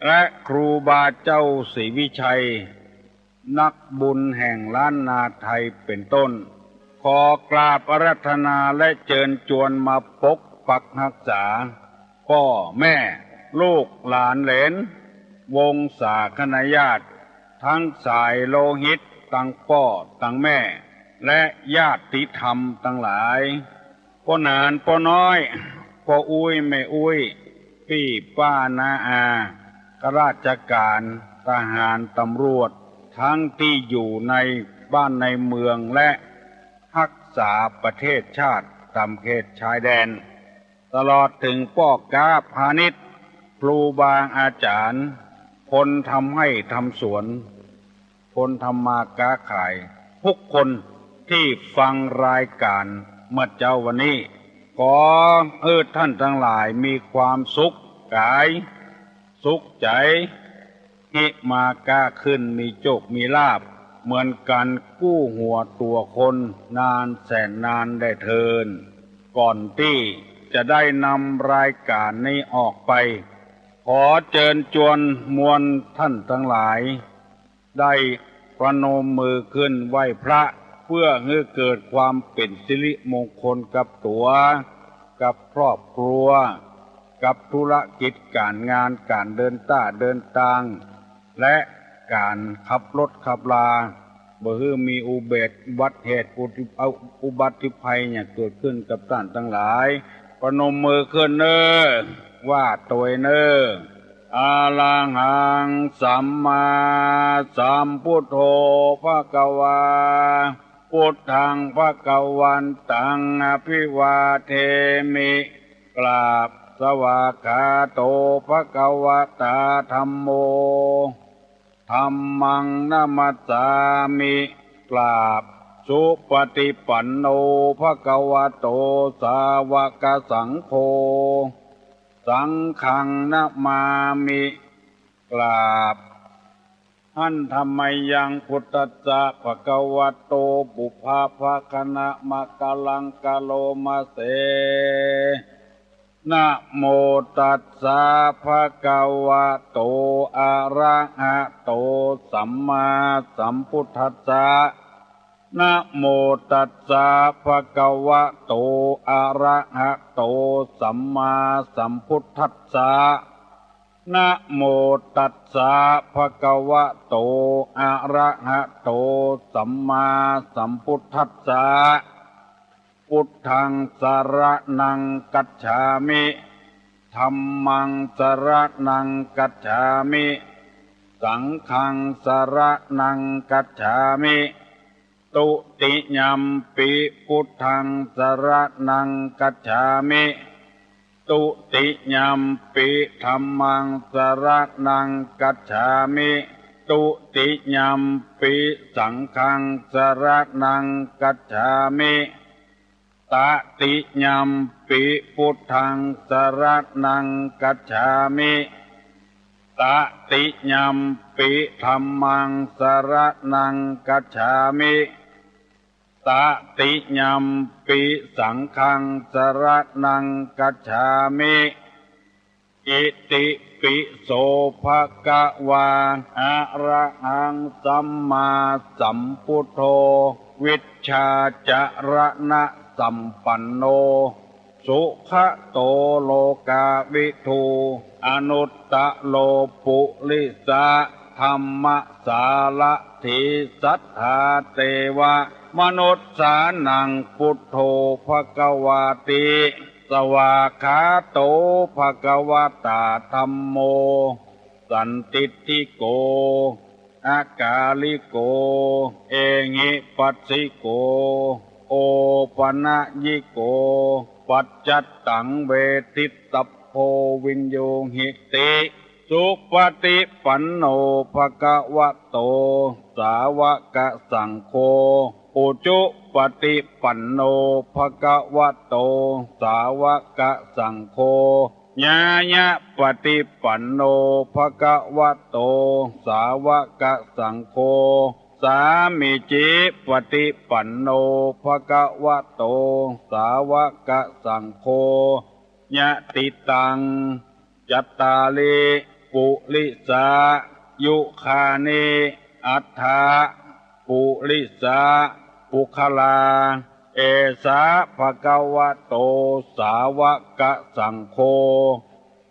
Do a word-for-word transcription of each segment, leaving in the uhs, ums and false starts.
และครูบาเจ้าศรีวิชัย นักบุญแห่งล้านนาไทยเป็นต้น ขอกราบอาราธนาและเจิญจวนมาปกปักฮักษา ป้อแม่ ลูกหลานเหลน วงศาคณาญาติ ตังสายโลหิต ตังป้อตังแม่ และญาติธรรมตังหลาย ป้อหนานป้อน้อย ป้ออุ๊ยแม่อุ๊ย ปี้ป้าน้าอา ข้าราชก๋าน ทหาร ตำรวจ ตังตี้อยู่ในบ้านในเมือง และฮักษาประเทศชาติต๋ามเขตชายแดน ตลอดเถิงป้อก๊าพาณิชย์ ครูบาอาจ๋ารย์ คนทำไฮ่ทำสวน คนทำมาก๊าขาย ทุกคนตี้ฟังรายก๋านเมื่อเจ๊าวันนี้ ขอหื้อต้านตังหลายมีความสุขก๋าย สุขใจ๋ ฮิมาก๊าขึ้น มีโจคมีลาภ เหมือนกั๋นกู้หัวตั๋วคน นานแสนนานแลเทิน ก่อนตี้จะได้นำรายก๋านนี้ออกไป ขอเจิญจวนมวลต้านตังหลาย ได้ประนมมือขึ้นไหว้พระ เพื่อหื้อเกิดความเป๋นสิริมงคลกับตั๋ว กับครอบครัว กับธุรกิจก๋านงาน ก๋านเดินต้าเดินตาง และก๋านขับรถขับรา บ่หื้อมีอุบัติเหตุ อุบัติภัยอย่างเกิดขึ้นกับต้านตังหลาย ประนมมือขึ้นเน่อ ว่าตวยเน่อ อะระหังสัมมาสัมพุทโธ ภะคะวา พุทธัง ภะคะวันตัง อะภิวาเทมิ กราบ สวากขาโต ภะคะวะตา ธัมโม ธัมมัง นะมัสสามิ กราบ สุปฏิปันโน ภะคะวะโต สาวกสังโฆ สังฆัง นะมามิ กราบ หันทะมะยัง พุทธัสสะ ภะคะวะโต ปุพพะภะคะนะมะกะลัง กะโรมะเส นะโมตัสสะ ภะคะวะโต อะระหะโต สัมมาสัมพุทธัสสะ นะโมตัสสะ ภะคะวะโต อะระหะโต สัมมาสัมพุทธัสสะ นะโมตัสสะ ภะคะวะโต อะระหะโต สัมมาสัมพุทธัสสะ พุทธัง สะระณัง คัจฉามิ ธัมมัง สะระณัง คัจฉามิ สังฆัง สะระณัง คัจฉามิ ตุติยัมปิ พุทธัง สะระณัง คัจฉามิ ตุติยัมปิ ธัมมัง สะระณัง คัจฉามิ ตุติยัมปิ สังฆัง สะระณัง คัจฉามิ ตะติยัมปิ พุทธัง สะระณัง คัจฉามิ ตะติยัมปิ ธัมมัง สะระณัง คัจฉามิ ตะติยัมปิ สังฆัง สะระณัง คัจฉามิ อิติปิโส ภะคะวา อะระหัง สัมมาสัมพุทโธ วิชชาจะระณะสัมปันโน สุขะโต โลกาวิทู อนุตตะโร ปุริสะธัมมะสารถี สัทธาเตวะมนุสสานัง พุทโธ ภะคะวาติ สวากขาโต ภะคะวะตา ธัมโม สันทิฏฐิโก อะกาลิโก เอหิปัสสิโก โอปะนะยิโก ปัจจัตตัง เวทิตตัพโพ วินยูหิติ สุปฏิปันโน ภะคะวะโต สาวกสังโฆ อุจุปฏิปันโน ภะคะวะโต สาวกสังโฆ ญาณะปฏิปันโน ภะคะวะโต สาวกสังโฆ สามีจิปฏิปันโน ภะคะวะโต สาวกสังโฆ ยะติตัง จัตตาริ ปุริสายุคานิ อัฏฐะ ปุริสะ ปุคคลา เอสะ ภะคะวะโต สาวะกะสังโฆ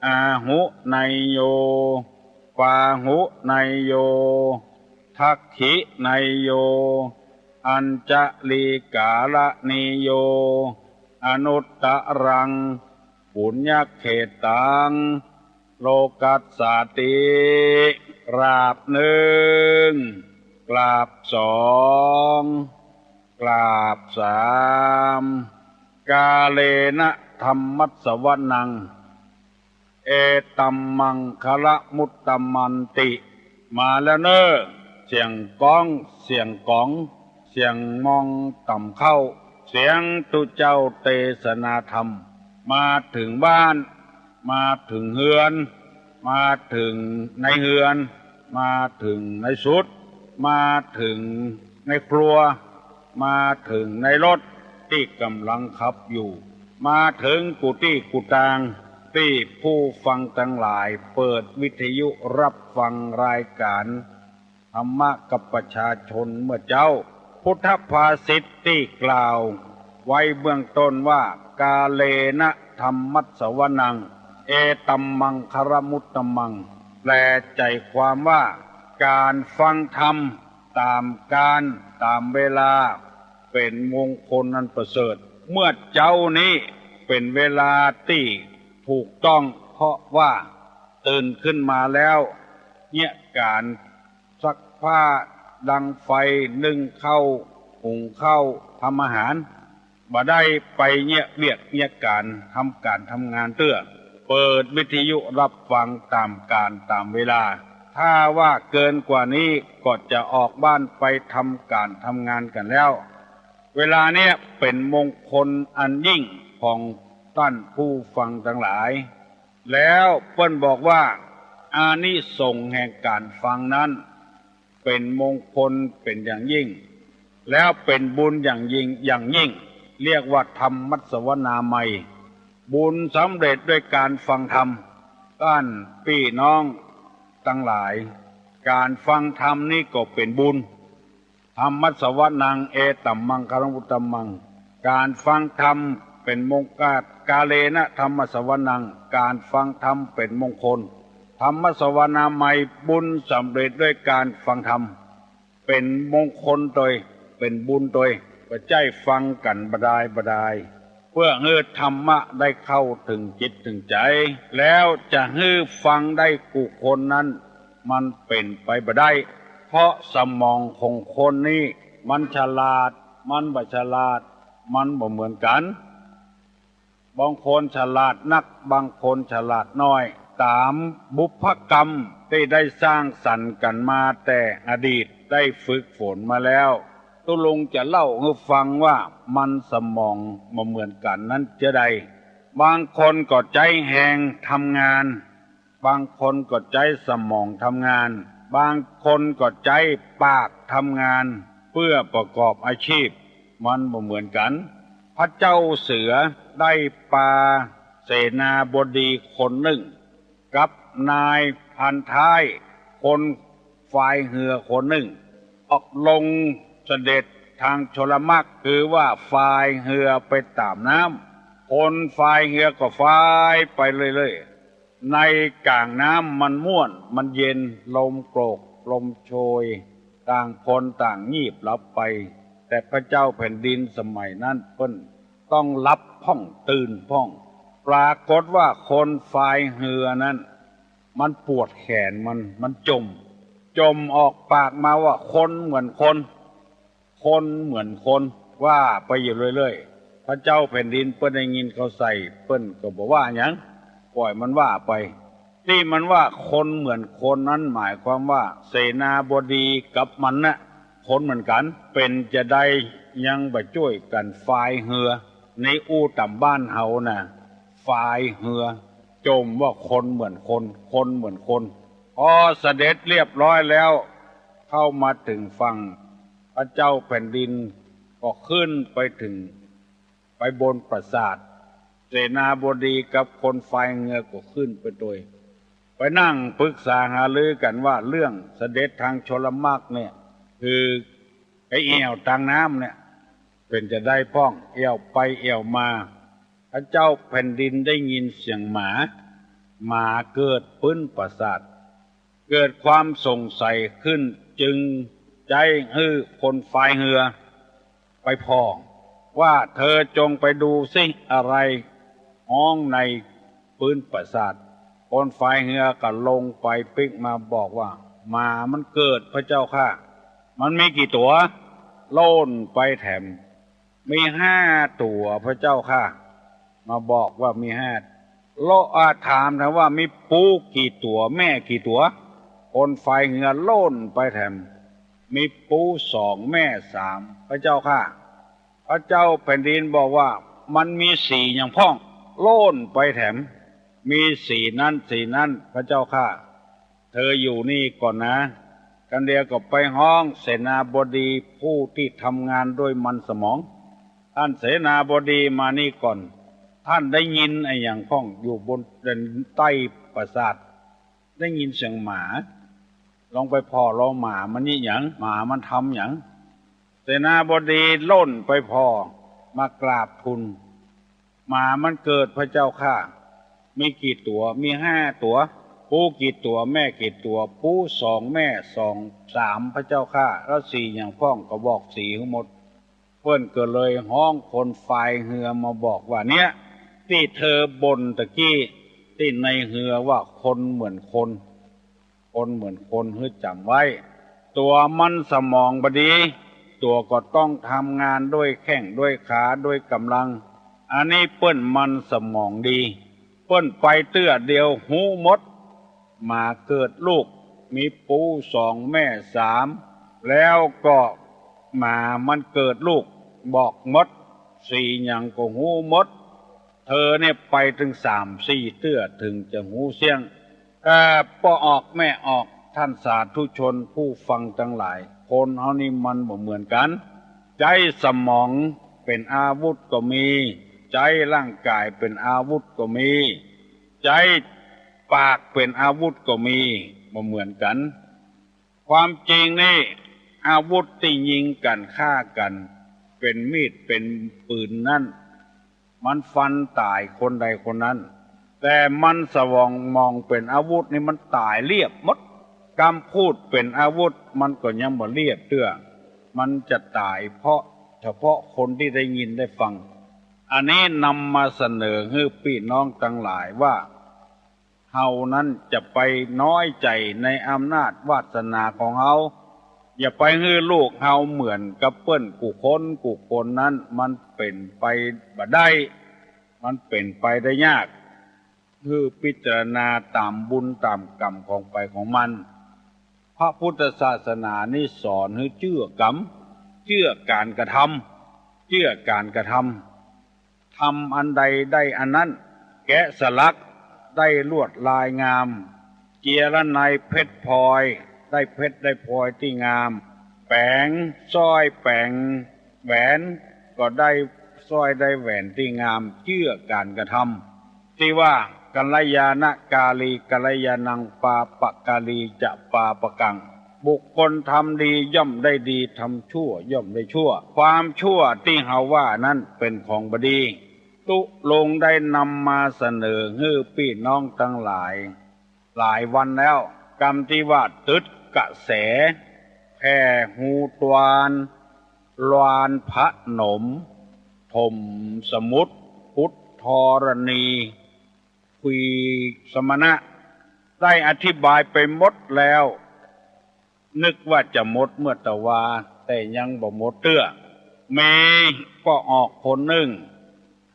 อาหุเนยโย ปาหุเนยโย ทักขิเนยโย อัญชลีกาละเนยโย อนุตตะรัง ปุญญเขตตัง โลกัสสาติ กราบนึ่ง กราบสอง กราบสาม กาเลนะธัมมัสสวนัง เอตัมมังคะละมุตตะมันติ มาแล้วเน่อ เสียงก๊อง เสียงก๋อง เสียงมองต่ำเข้า เสียงตุ๊เจ้าเตสนาธรรม มาเถิงบ้าน มาเถิงเฮือน มาเถิงในเฮือน มาเถิงในสุด มาเถิงในครัว มาเถิงในรถตี้ก่ำลังขับอยู่ มาเถิงกู้ตี้กู้ตาง ตี้ผู้ฟังตังหลายเปิดวิทยุฮับฟังรายก๋านธรรมะกับประชาชนเมื่อเจ๊า พุทธภาษิตตี้กล่าวไว้เบื้องต้นว่า กาเลนะธัมมัสสวนัง เอตัมมังคะละมุตตะมัง แปลใจ๋ความว่า ก๋านฟังธรรมต๋ามกาลต๋ามเวลา เป๋นมงคลอันประเสริฐ เมื่อเจ๊านี้เป๋นเวลาตี้ถูกต้อง เพราะว่าตื่นขึ้นมาแล้ว เยียะก๋านซักผ้า ดังไฟ นึ่งข้าว หุงข้าว ทำอาหาร บ่ได้ไปเยียะเวียกเยียะก๋าน ทำก๋านทำงานเตื้อ เปิดวิทยุฮับฟังต๋ามกาลต๋ามเวลา ถ้าว่าเกินกว่านี้ก็จะออกบ้านไปทำก๋านทำงานกั๋นแล้ว เวลาเนี้ยเป๋นมงคลอันยิ่งของต้านผู้ฟังตังหลาย แล้วเปิ้นบอกว่า อานิสงส์แห่งก๋านฟังนั้น เป๋นมงคลเป๋นอย่างยิ่ง แล้วเป๋นบุญอย่างยิ่ง อย่างยิ่ง เรียกว่าธัมมัสสวนามัย บุญสำเร็จด้วยก๋านฟังธรรม ต้านปี้น้องตังหลาย ก๋านฟังธรรมนี้ก็เป๋นบุญ ธัมมัสสวนัง เอตัมมังคะละมุตตะมัง ก๋านฟังธรรมเป๋นมงคล กาเลนะธัมมัสสวนัง ก๋านฟังธรรมเป๋นมงคล ธัมมัสสวนามัย บุญสำเร็จด้วยก๋านฟังธรรม เป๋นมงคลตวย เป๋นบุญตวย บ่ใจ้ฟังกั๋นบ่ดายบ่ดาย เพื่อหื้อธรรมะได้เข้าเถิงจิตเถิงใจ๋ แล้วจะหื้อฟังได้กู้คนนั้น มันเป๋นไปบ่ได้ เพราะสมองของคนนี้มันฉลาด มันบ่ฉลาด มันบ่เหมือนกั๋น บางคนฉลาดนัก บางคนฉลาดน้อย ต๋ามบุพกรรมตี้ได้สร้างสรรค์กั๋นมาแต่อดีต ได้ฝึกฝนมาแล้ว ตุ๊ลุงจะเล่าหื้อฟังว่ามันสมองบ่เหมือนกั๋นนั้นจาใด บางคนก็ใจ๊แฮงทำงาน บางคนก็ใจ๊สมองทำงาน บางคนก็ใจ๊ปากทำงาน เพื่อประกอบอาชีพ มันบ่เหมือนกั๋น พระเจ้าเสือได้ปาเสนาบดีคนนึ่ง กับนายพันท้าย คนพายเฮือคนนึ่ง ออกลงเสด็จตางชลมรรค คือว่าพายเฮือไปต๋ามน้ำ คนพายเฮือก็พายไปเรื่อยๆ ในก๋างน้ำมันม่วน มันเย็น ลมโกรก ลมโชย ต่างคนต่างงีบหลับไป แต่พระเจ้าแผ่นดินสมัยนั้นเปิ้นต้องหลับพ่องตื่นพ่อง ปรากฏว่าคนพายเฮือนั้น มันปวดแขนมัน มันจ่ม จ่มออกปากมาว่า คนเหมือนคน คนเหมือนคน ว่าไปอยู่เรื่อยๆ พระเจ้าแผ่นดินเปิ้นได้ยินเข้าใส่ เปิ้นก็บ่ว่าหยัง ปล่อยมันว่าไป ตี้มันว่าคนเหมือนคนนั้นหมายความว่าเสนาบดีกับมันน่ะ คนเหมือนกั๋น เป๋นจาใดยังบ่จ้วยกั๋นพายเฮือ ในอู้ต๋ามบ้านเฮาน่ะ พายเฮือ จ่มว่าคนเหมือนคน คนเหมือนคน พอเสด็จเรียบร้อยแล้ว เข้ามาเถิงฝั่ง พระเจ้าแผ่นดินก็ขึ้นไปเถิง ไปบนปราสาท เสนาบดีกับคนพายเฮือก็ขึ้นไปตวย ไปนั่งปรึกษาหารือกั๋นว่าเรื่องเสด็จทางชลมรรคเนี่ย คือไอ้แอ่วตางน้ำเนี่ย เป๋นจาใดพ่อง แอ่วไปแอ่วมา พระเจ้าแผ่นดินได้ยินเสียงหมา หมาเกิดปื๊นปราสาท เกิดความสงสัยขึ้น จึงใจ๊หื้อคนฝ่ายเฮือไปผ่อ ว่าเธอจงไปดูสิ อะไรฮ้องในปื๊นปราสาท คนฝ่ายเฮือก็ลงไปปิ๊กมาบอกว่า หมามันเกิดพระเจ้าข้า มันมีกี่ตั๋ว โล่นไปแถม มีห้าตั๋วพระเจ้าข้า มาบอกว่ามีห้า โลอาถามแถมว่ามีปู๋กี่ตั๋ว แม่กี่ตั๋ว คนฝ่ายเฮือโล่นไปแถม มีปู๋สองแม่สามพระเจ้าข้า พระเจ้าแผ่นดินบอกว่ามันมีสีหยังพ่อง โล่นไปแถม มีสีนั้นสีนั้นพระเจ้าข้า เธออยู่นี่ก่อนนะ กันเดียวก็ไปฮ้องเสนาบดีผู้ตี้ทำงานด้วยมันสมอง ท่านเสนาบดีมานี่ก่อน ท่านได้ยินอะหยังพ่อง อยู่บนใต้ปราสาท ได้ยินเสียงหมา ลองไปผ่อลองหมามันเยียะหยัง หมามันทำหยัง เสนาบดีโล่นไปผ่อ มากราบทูล หมามันเกิดพระเจ้าข้า มีกี่ตั๋ว มีห้าตั๋ว ปู๋กี่ตั๋ว แม่กี่ตั๋ว ปู๋สองแม่สองสามพระเจ้าข้า แล้วสีหยังพ่อง ก็บอกสีหื้อหมด เปิ้นก็เลยฮ้องคนฝ่ายเฮือมาบอกว่า เนี่ย ตี้เธอบ่นตะกี้ ตี้ในเฮือว่าคนเหมือนคน คนเหมือนคน หื้อจ๋ำไว้ ตั๋วมันสมองบ่ดี ตั๋วก็ต้องทำงานด้วยแข้งด้วยขาด้วยก๋ำลัง อันนี้เปิ้นมันสมองดี เปิ้นไปเตื้อเดียวฮู้หมด หมาเกิดลูก มีปู๋สองแม่สาม แล้วก็หมามันเกิดลูก บอกหมด สีหยังก็ฮู้หมด เธอเนี่ยไปตึงสามสี่เตื้อถึงจะฮู้เสี้ยง เอ่อ ป้อออกแม่ออก ท่านสาธุชนผู้ฟังตังหลาย คนเฮานี่มันบ่เหมือนกั๋น ใจ๊สมองเป๋นอาวุธก็มี ใจ๊ร่างก๋ายเป๋นอาวุธก็มี ใจ๊ปากเป๋นอาวุธก็มี บ่เหมือนกั๋น ความจริงนี่ อาวุธตี้ยิงกั๋นฆ่ากั๋น เป๋นมีดเป๋นปืนนั้น มันฟันต๋ายคนใดคนนั้น แต่มันสมองเป๋นอาวุธนี่มันต๋ายเรียบหมด กำพูดเป๋นอาวุธมันก็ยังบ่เรียบเตื้อ มันจะต๋ายเพราะเฉพาะคนตี้ได้ยินได้ฟัง อันนี้นำมาเสนอหื้อปี้น้องตังหลายว่า เฮานั้นจะไปน้อยใจ๋ในอำนาจวาสนาของเฮา อย่าไปหื้อลูกเฮาเหมือนกับเปิ้นกู้คนกู้คนนั้น มันเป๋นไปบ่ได้ มันเป๋นไปได้ยาก หื้อพิจารณาต๋ามบุญต๋ามกรรมของใผของมัน พระพุทธศาสนานี่สอนหื้อเจื้อกรรม เจื้อก๋านกระทำ เจื้อก๋านกระทำ ทำอันใดได้อันนั้น แกะสลักได้ลวดลายงาม เจียรไนยเพชรพลอย ได้เพชรได้พลอยตี้งาม แป๋งสร้อยแป๋งแหวน ก็ได้สร้อยได้แหวนตี้งาม เจื้อก๋านกระทำ ตี้ว่า กัลยาณกาลีกัลยาณัง ปาปกาลีจะปาปกัง บุคคลทำดีย่อมได้ดี ทำชั่วย่อมได้ชั่ว ความชั่วตี้เฮาว่านั้นเป๋นของบ่ดี ตุ๊ลุงได้นำมาเสนอหื้อปี้น้องตังหลาย หลายวันแล้ว กำตี้ว่าตึดกระแส แผ่ฮูตวาน ลวานพนม ถมสมุทร พุทธธรณี คุยสมณะ ได้อธิบายไปหมดแล้ว นึกว่าจะหมดเมื่อตะวา แต่ยังบ่หมดเตื้อ มีป้อออกคนนึ่ง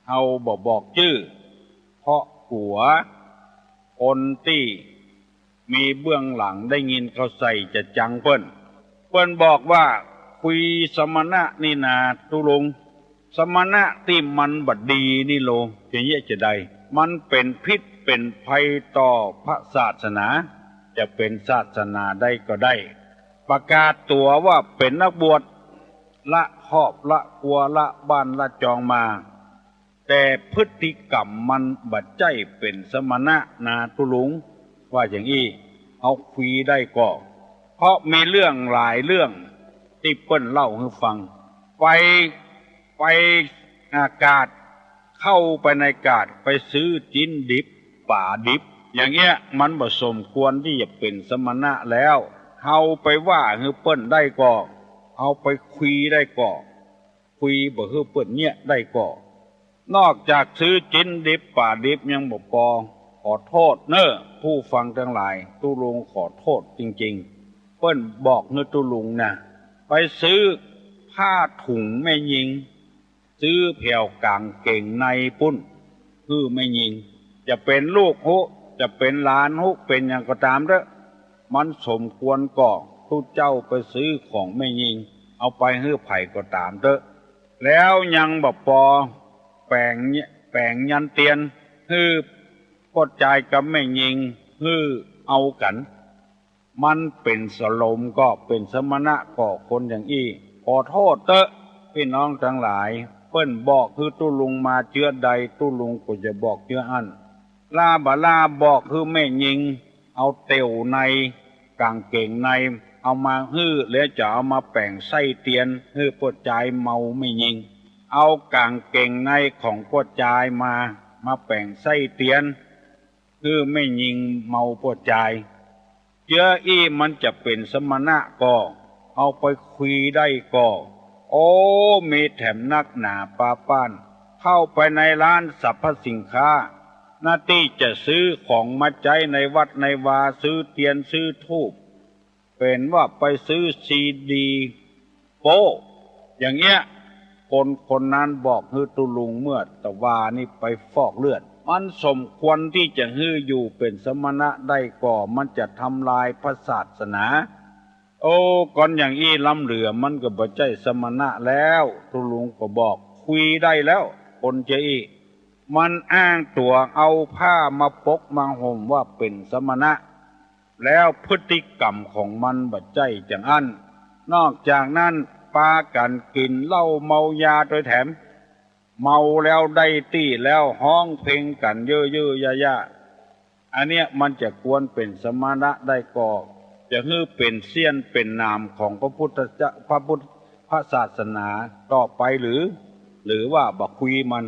เฮาบ่บอกจื้อ เพราะกั๋วคนตี้มีเบื้องหลังได้ยินเข้าใส่จะจังเปิ้น เปิ้นบอกว่า คุยสมณะนี่นาตุ๊ลุง สมณะตี้มันบ่ดีนี่โล จะเยียะจะใด มันเป๋นพิษเป๋นภัยต่อพระศาสนา จะเป๋นศาสนาใดก็ได้ ประกาศตั๋วว่าเป๋นนักบวช ละครอบละครัวละบ้านละจองมา แต่พฤติกรรมมันบ่ใจ้เป๋นสมณะนาตุ๊ลุง ว่าอย่างอี้ เอาคุยได้ก่อ เพราะมีเรื่องหลายเรื่องตี้เปิ้นเล่าหื้อฟัง ไป ไป อ่า กาด เข้าไปในกาด ไปซื้อจิ๊นดิบ ป๋าดิบ อย่างเอี้ย มันบ่สมควรตี้จะเป๋นสมณะแล้ว เฮาไปว่าหื้อเปิ้นได้ก่อ เอาไปคุยได้ก่อ คุยบ่หื้อเปิ้นเยียะได้ก่อ นอกจากซื้อจิ๊นดิบป๋าดิบยังบ่ปอ ขอโทษเน่อผู้ฟังตังหลาย ตุ๊ลุงขอโทษจริงๆ เปิ้นบอกหื้อตุ๊ลุงนะ ไปซื้อผ้าถุงแม่ญิง ซื้อแผวก๋างเก๋งในปุ้น หื้อแม่ญิง จะเป๋นลูกฮู้ จะเป๋นหลานฮู้ เป๋นหยังก็ต๋ามเต๊อะ มันสมควรก่อ ตุ๊เจ้าไปซื้อของแม่ญิง เอาไปหื้อใผก็ต๋ามเต๊อะ แล้วยังบ่ปอ แป๋ง แป๋งยันเตียน หื้อป้อจายกับแม่ญิง หื้อเอากั๋น มันเป๋นสโลมก่อ เป๋นสมณะก่อ คนอย่างอี้ ขอโทษเต๊อะ ปี้น้องตังหลาย เปิ้นบอกหื้อตุ๊ลุงมาเจื้อใด ตุ๊ลุงก็จะบอกเจื้ออั้น ล่าบ่ล่าบอกหื้อแม่ญิง เอาแผวในก๋างเก๋งใน เอามาหื้อ แล้วจะเอามาแป๋งไส้เตียน หื้อป้อจายเมาแม่ญิง เอาก๋างเก๋งในของป้อจายมา มาแป๋งไส้เตียน หื้อแม่ญิงเมาป้อจาย เจื้ออี้มันจะเป๋นสมณะก่อ เอาไปคุยได้ก่อ โอ้ มีแถมนักหนาปาป้าน เข้าไปในร้านสรรพสินค้า หน้าตี้จะซื้อของมาใจ๊ในวัดในวา ซื้อเตียนซื้อธูป เป๋นว่าไปซื้อซีดีโป๊ อย่างเอี้ย คนคนนั้นบอกหื้อตุ๊ลุงเมื่อตะวานี้ไปฟอกเลือด มันสมควรตี้จะหื้ออยู่เป๋นสมณะได้ก่อ มันจะทำลายพระศาสนา โอ้ ก่อนอย่างอี้ล้ำเหลือ มันก็บ่ใจ้สมณะแล้ว ตุ๊ลุงก็บอก คุยได้แล้ว คนเจื้ออี้ มันอ้างตั๋วเอาผ้ามาปกมาห่มว่าเป๋นสมณะ แล้วพฤติกรรมของมันบ่ใจ้จังอั้น นอกจากนั้นปากั๋นกิ๋นเหล้าเมายาตวยแถม เมาแล้วได้ตี้แล้วฮ้องเพลงกั๋นเย้อๆ ย่าๆ อันเนี้ยมันจะควรเป๋นสมณะได้ก่อ จะหื้อเป๋นเสี้ยนเป๋นหนามของพระพุทธเจ้า พระพุทธ พระศาสนาต่อไปหรือ หรือว่าบ่คุยมัน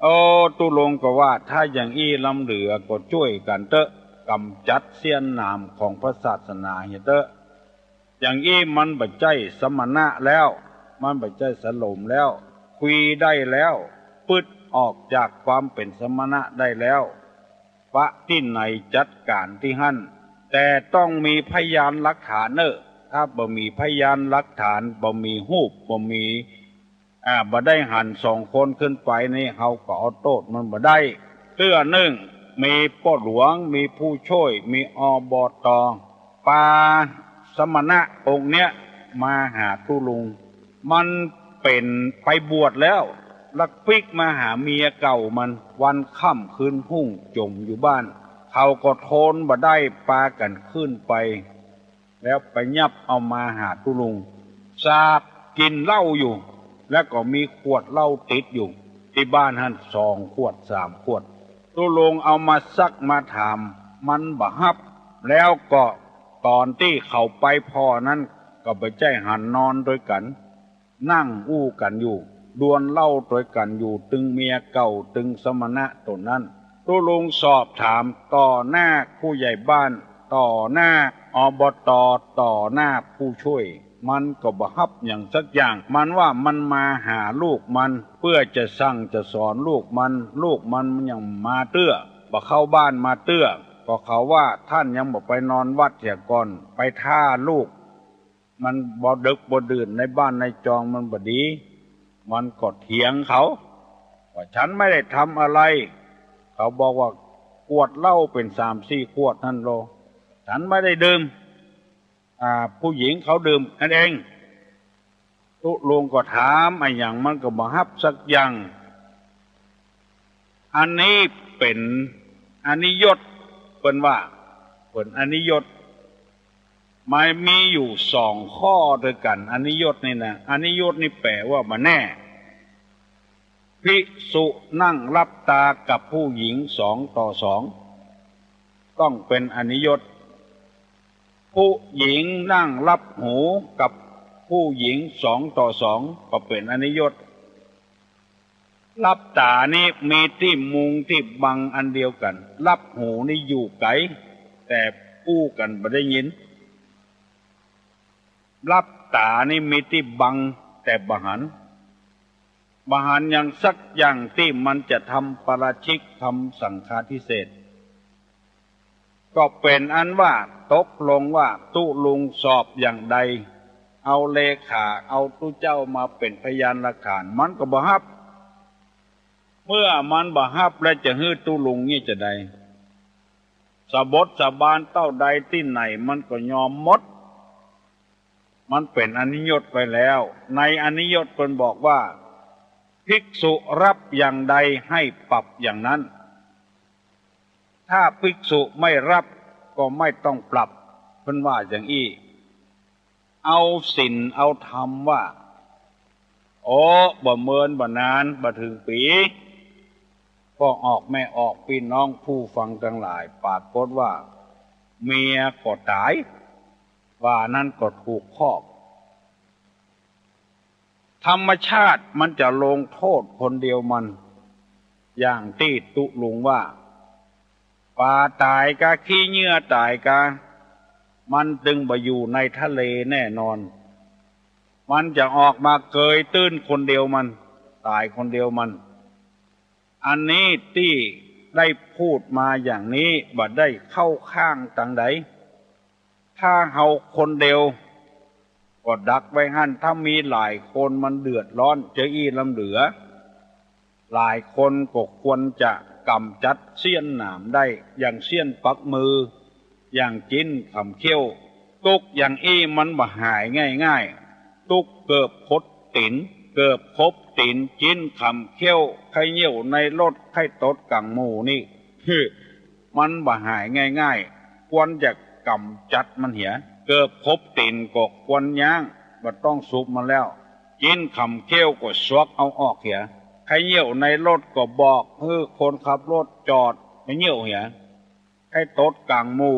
โอ้ ตุ๊ลุงก็ว่า ถ้าอย่างอี้ล้ำเหลือก็จ้วยกั๋นเต๊อะ ก๋ำจัดเสี้ยนหนามของพระศาสนาเหียเต๊อะ อย่างอี้มันบ่ใจ้สมณะแล้ว มันบ่ใจ้สโลมแล้ว คุยได้แล้ว ปึ๊ดออกจากความเป๋นสมณะได้แล้ว ปะตี้ไหนจัดก๋านตี้หั้น แต่ต้องมีพยานหลักฐานเน่อ ถ้าบ่มีพยานหลักฐาน บ่มีฮูป บ่มี อ่า บ่ได้หันสองคนขึ้นไปนี่ เฮาก็เอาโต้ษมันบ่ได้ เตื้อนึ่ง มีป้อหลวง มีผู้ช่วย มี อบต. ปาสมณะองค์เนี้ยมาหาตุ๊ลุง มันเป๋นไปบวชแล้ว ลักปิ๊กมาหาเมียเก่ามัน วันค่ำคืนฮุ่งจ๋มอยู่บ้าน เขาก็ทนบ่ได้ ปากั๋นขึ้นไป แล้วไปยับเอามาหาตุ๊ลุง สาบกิ๋นเหล้าอยู่ แล้วก็มีขวดเหล้าติดอยู่ ตี้บ้านหั้นสองขวดสามขวด ตุ๊ลุงเอามาซักมาถาม มันบ่ฮับ แล้วก็ต๋อนตี้เขาไปผ่อนั้น ก็บ่ใจ้หันนอนตวยกั๋น นั่งอู้กั๋นอยู่ ดวลเหล้าตวยกั๋นอยู่ ตึงเมียเก่า ตึงสมณะต๋นนั้น ตุ๊ลุงสอบถามต่อหน้าผู้ใหญ่บ้าน ต่อหน้า อบต. ต่อหน้าผู้ช่วย มันก็บ่ฮับหยังสักอย่าง มันว่ามันมาหาลูกมัน เปื้อจะสั่งจะสอนลูกมัน ลูกมันมันยังมาเตื้อ บ่เข้าบ้านมาเตื้อ ก็เขาว่า ต้านยังบ่ไปนอนวัดเสียก่อน ไปถ้าลูก มันบ่ดึกบ่ดื่น ในบ้านในจองมันบ่ดี มันก็เถียงเขา ว่าฉันไม่ได้ทำอะไร เขาบอกว่าขวดเหล้าเป๋นสามสี่ขวดหั้นโล ฉันไม่ได้ดื่ม อ่า ผู้หญิงเขาดื่มกันเอง ตุ๊ลุงก็ถามอะหยังมันก็บ่ฮับสักอย่าง อันนี้เป๋นอนิยต เปิ้นว่า เป๋นอนิยต มันมีอยู่สองข้อตวยกั๋น อนิยตนี่นะ อนิยตนี่แปลว่าบ่แน่ ภิกษุนั่งหลับตากับผู้หญิงสองต่อสอง ต้องเป๋นอนิยต ผู้หญิงนั่งฮับหูกับผู้หญิงสองต่อสองก็เป๋นอนิยต ฮับต๋านี้มีตี้มุงตี้บังอันเดียวกั๋น ฮับหูนี้อยู่ไก๋ แต่อู้กั๋นบ่ได้ยิน ฮับต๋านี้มีตี้บังแต่บ่หัน บ่หันหยังสักอย่างตี้มันจะทำปาราชิก ทำสังฆาทิเศษ ก็เป๋นอันว่าตกลงว่าตุ๊ลุงสอบอย่างใด เอาเลขา เอาตุ๊เจ้ามาเป๋นพยานหลักฐาน มันก็บ่ฮับ เมื่อมันบ่ฮับแล้วจะหื้อตุ๊ลุงเนี่ยจะใด สะบดสะบานเต้าใดตี้ไหนมันก็ยอมหมด มันเป๋นอนิยตไปแล้ว ในอนิยตเปิ้นบอกว่า ภิกษุฮับอย่างใดให้ปรับอย่างนั้น ถ้าภิกษุไม่ฮับก็ไม่ต้องปรับ เปิ้นว่าอย่างอี้ เอาศีลเอาธรรมว่า โอ้ บ่เมินบ่นาน บ่เถิงปี๋ พ่อออกแม่ออก ปี้น้องผู้ฟังตังหลาย ปรากฏว่าเมียก็ต๋าย ว่านั้นก็ถูกคอก ธรรมชาติมันจะลงโต้ษคนเดียวมัน อย่างตี้ตุ๊ลุงว่า ป๋าต๋ายกา ขี้เยื่อต๋ายกา มันตึงบ่อยู่ในทะเลแน่นอน มันจะออกมาเกยตื้นคนเดียวมัน ต๋ายคนเดียวมัน อันนี้ตี้ได้พูดมาอย่างนี้บ่ได้เข้าข้างตังใด ถ้าเฮาคนเดียวก็ดักไว้หั้น ถ้ามีหลายคนมันเดือดร้อนจะอี้ล้ำเหลือ หลายคนก็ควรจะก๋ำจัดเสี้ยนหนามได้ อย่างเสี้ยนปักมือ อย่างจิ๊นขำเขี้ยว ตุ๊กอย่างอี้มันบ่หายง่ายๆ ตุ๊กเกิบขบตี๋น เกิบขบตี๋น จิ๊นขำเขี้ยว ใค่เยี่ยวในรถ ใค่ตดก๋างหมู่นี่ มันบ่หายง่ายๆ ควรจะก๋ำจัดมันเหีย เกิบขบตี๋นก็ควรย้าง บ่ต้องสูบมันแล้ว จิ๊นขำเขี้ยวก็สวกเอาออกเหีย ใค่เยี่ยวในรถก็บอกหื้อคนขับรถจอดไปเยี่ยวเหีย ใค่ตดก๋างหมู่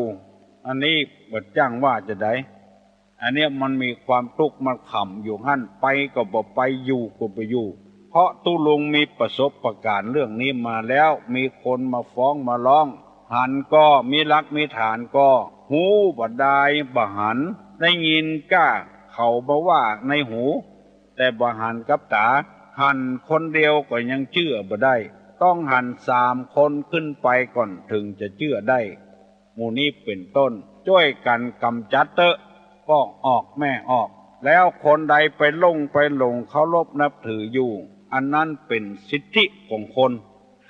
อันนี้บ่จ้างว่าจะใด อันเนี้ยมันมีความตุ๊กข์มันขำอยู่หั้น ไปก็บ่ไป อยู่ก็บ่อยู่ เพราะตุ๊ลุงมีประสบการณ์เรื่องนี้มาแล้ว มีคนมาฟ้องมาร้อง หันก่อ มีหลักมีฐานก่อ ฮู้บ่ดายบ่หัน ได้ยินก้าเขามาว่าในหู แต่บ่หันกับต๋า หันคนเดียวก็ยังเจื้อบ่ได้ ต้องหันสามคนขึ้นไปก่อนเถิงจะเจื้อได้ หมู่นี้เป๋นต้น จ้วยกั๋นก๋ำจัดเต๊อะ พ่อออกแม่ออก แล้วคนใดไปหลงไปหลงเคารพนับถืออยู่ อันนั้นเป๋นสิทธิของคน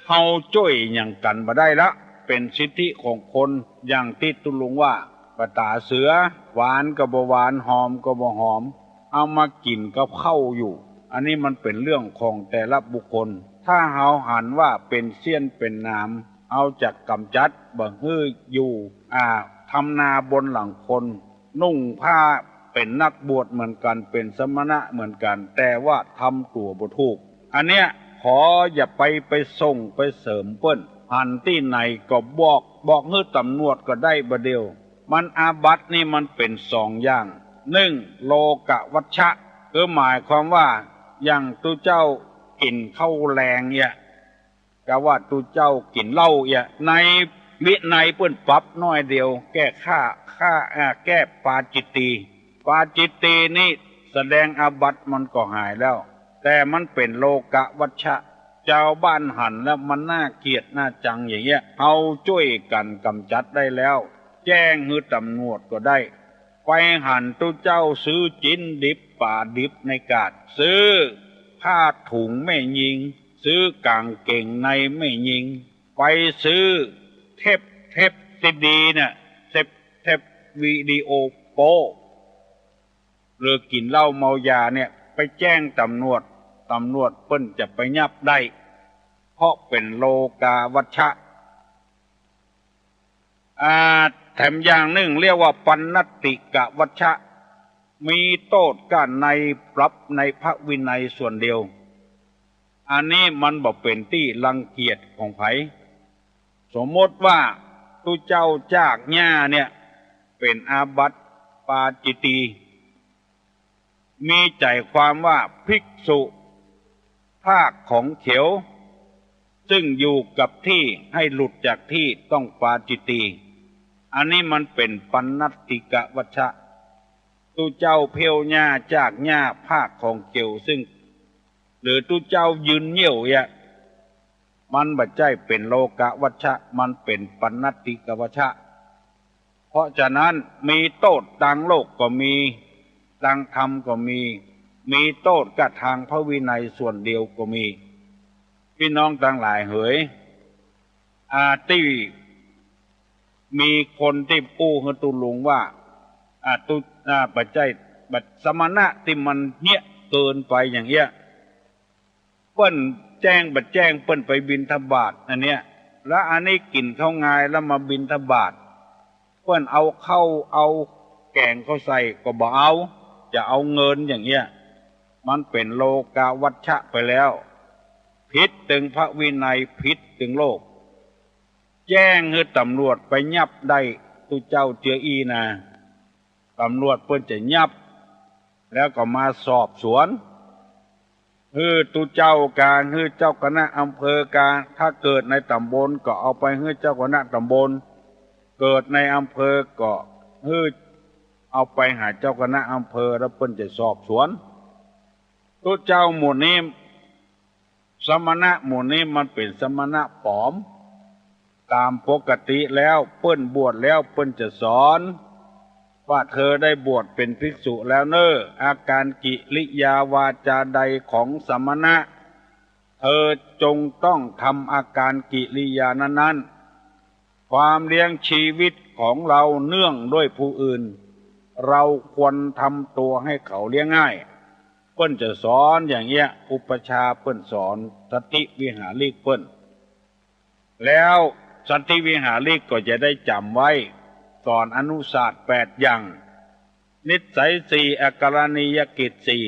เฮาจ้วยหยังกั๋นบ่ได้ละ เป๋นสิทธิของคน อย่างตี้ตุ๊ลุงว่า ป๋าต๋าเสือ หวานก็บ่หวาน หอมก็บ่หอม เอามากิ๋นกับข้าวอยู่ อันนี้มันเป๋นเรื่องของแต่ละบุคคล ถ้าเฮาหันว่าเป๋นเสี้ยนเป๋นหนาม เฮาจะก๋ำจัดบ่หื้ออยู่ อ่า ทำนาบนหลังคน นุ่งผ้า เป๋นนักบวชเหมือนกั๋น เป๋นสมณะเหมือนกั๋น แต่ว่าทำตั๋วบ่ถูก อันเนี้ยขออย่าไป ไปส่งไปเสริมเปิ้น หันตี้ไหนก็บอก บอกหื้อต๋ำรวจก็ได้บ่าเดี่ยว มันอาบัตินี่มันเป๋นสองอย่าง นึ่ง โลกวัชชะ คือหมายความว่า อย่างตุ๊เจ้ากิ๋นข้าวแลงเยียะ กาว่าตุ๊เจ้ากิ๋นเหล้าเยียะ ในวินัยเปิ้นปรับน้อยเดียว แก้ข้า ข้า อ่า แก้ปาจิตตีย์ ปาจิตตีย์นี่แสดงอาบัติมันก็หายแล้ว แต่มันเป๋นโลกวัชชะ จาวบ้านหันแล้วมันน่าเกลียดน่าจังอย่างเงี้ย เฮาจ้วยกั๋นก๋ำจัดได้แล้ว แจ้งหื้อต๋ำรวจก็ได้ ไปหันตุ๊เจ้าซื้อจิ๊นดิบป๋าดิบในกาด ซื้อผ้าถุงแม่ญิง ซื้อกางเก๋งในแม่ญิง ไปซื้อเทป เทปซีดีเนี่ย เทป เทปวิดีโอโป๊ หรือกิ๋นเหล้าเมายาเนี่ย ไปแจ้งต๋ำรวจ ต๋ำรวจเปิ้นจะไปยับได้ เพราะเป๋นโลกวัชชะ อ่า แถมอย่างนึ่งเรียกว่าปัณณติกวัชชะ มีโต้ษก้าใน ปรับในพระวินัยส่วนเดียว อันนี้มันบ่เป๋นตี้รังเกียจของใผ สมมติว่า ตุ๊เจ้าจากหญ้าเนี่ย เป๋นอาบัติปาจิตตีย์ มีใจ๋ความว่าภิกษุภาคของเขว ซึ่งอยู่กับตี้ หื้อหลุดจากตี้ต้องปาจิตตีย์ อันนี้มันเป๋นปัณณติกวัชชะ ตุ๊เจ้าเผี้ยวหญ้าจากหญ้าภาคของเขวซึ่ง หรือตุ๊เจ้ายืนเยี่ยวเยียะ มันบ่ใจ้เป๋นโลกวัชชะ มันเป๋นปัณณติกวัชชะ เพราะฉะนั้นมีโต้ษตางโลกก็มี ตางธรรมก็มี มีโต้ษก้าตางพระวินัยส่วนเดียวก็มี ปี้น้องตังหลายเหย อาตี้มีคนตี้อู้หื้อตุ๊ลุงว่า อาตุ๊ อาบ่ใจ้ บ่สมณะตี้มันเฮี้ยเกินไปอย่างเอี้ย เปิ้นแจ้งบ่แจ้งเปิ้นไปบิณฑบาตอันเนี้ย แล้วอันนี้กิ๋นข้าวงายแล้วมาบิณฑบาต เปิ้นเอาข้าวเอาแก๋งเข้าใส่ก็บ่เอา จะเอาเงินอย่างเอี้ย มันเป๋นโลกวัชชะไปแล้ว ผิดตึงพระวินัย ผิดตึงโลก แจ้งหื้อต๋ำรวจไปยับได้ ตุ๊เจ้าเจื้ออี้นา ต๋ำรวจเปิ้นจะยับ แล้วก็มาสอบสวน หื้อตุ๊เจ้ากา หื้อเจ้าคณะอำเภอกา ถ้าเกิดในต๋ำบลก็เอาไปหื้อเจ้าคณะต๋ำบล เกิดในอำเภอก็หื้อเอาไปหาเจ้าคณะอำเภอ แล้วเปิ้นจะสอบสวน ตุ๊เจ้าหมู่นี้ สมณะหมู่นี้มันเป๋นสมณะป๋อม ต๋ามปกติแล้วเปิ้นบวชแล้วเปิ้นจะสอน ว่าเธอได้บวชเป๋นภิกษุแล้วเน่อ อาการกิริยาวาจาใดของสมณะ เธอจงต้องทำอาการกิริยานั้นๆ ความเลี้ยงชีวิตของเราเนื่องด้วยผู้อื่น เราควรทำตัวให้เขาเลี้ยงง่าย เปิ้นจะสอนอย่างเอี้ย อุปัชฌาย์เปิ้นสอนสัตถิวิหาริกเปิ้น แล้วสัตถิวิหาริกก็จะได้จ๋ำไว้ สอนอนุศาสน์แปดอย่าง นิสัยสี่ อาการณียกิจสี่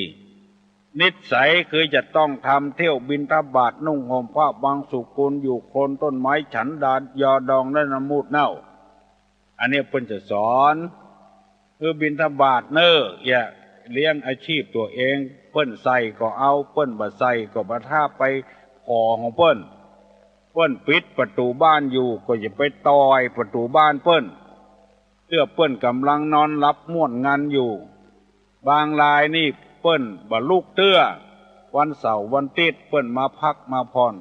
นิสัยคือจะต้องทำ เที่ยวบิณฑบาต นุ่งห่มผ้าบางสุกุล อยู่โคนต้นไม้ ฉันดาดยอดองและน้ำมูดเน่า อันนี้เปิ้นจะสอน คือบิณฑบาตเน่อ อย่าเลี้ยงอาชีพตั๋วเอง เปิ้นใส่ก็เอา เปิ้นบ่ใส่ก็บ่ ถ้าไปขอของเปิ้น เปิ้นปิดประตู๋บ้านอยู่ก็อย่าไปต่อยประตู๋บ้านเปิ้น เตื้อเปิ้นก่ำลังนอนหลับม่วนงันอยู่ บางรายนี่เปิ้นบ่ลุกเตื้อ วันเสาร์วันอาทิตย์เปิ้นมาพักมาผ่อน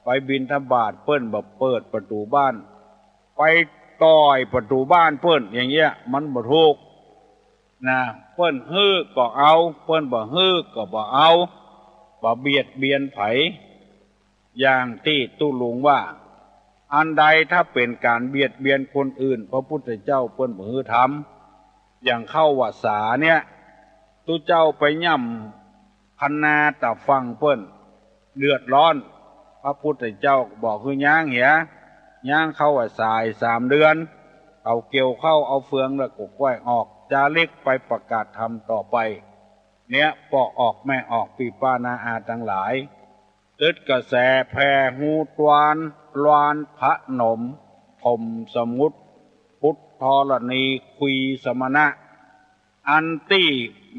ไปบิณฑบาตเปิ้นบ่เปิดประตู๋บ้าน ไปต่อยประตู๋บ้านเปิ้นอย่างเอี้ย มันบ่ถูกนะ เปิ้นหื้อก็เอา เปิ้นบ่หื้อก็บ่เอา บ่เบียดเบียนใผ อย่างตี้ตุ๊ลุงว่า อันใดถ้าเป๋นก๋านเบียดเบียนคนอื่น พระพุทธเจ้าเปิ้นบ่หื้อทำ อย่างเข้าพรรษาเนี่ย ตุ๊เจ้าไปย่ำคะนาต๋าฝั่งเปิ้น เดือดร้อน พระพุทธเจ้าบอกหื้อย้างเหีย ย้างเข้าพรรษาสามเดือน เขาเกี่ยวข้าวเอาเฟืองแล้วก็ค่อยออก จาริกไปประกาศธรรมต่อไป เนี่ย ป้อออกแม่ออก ปี้ป้าน้าอาตังหลาย ตึดกระแสแผ่ฮู้ตวน ลานพนม ถมสมุทร พุทธธรณี คุยสมณะ อันตี้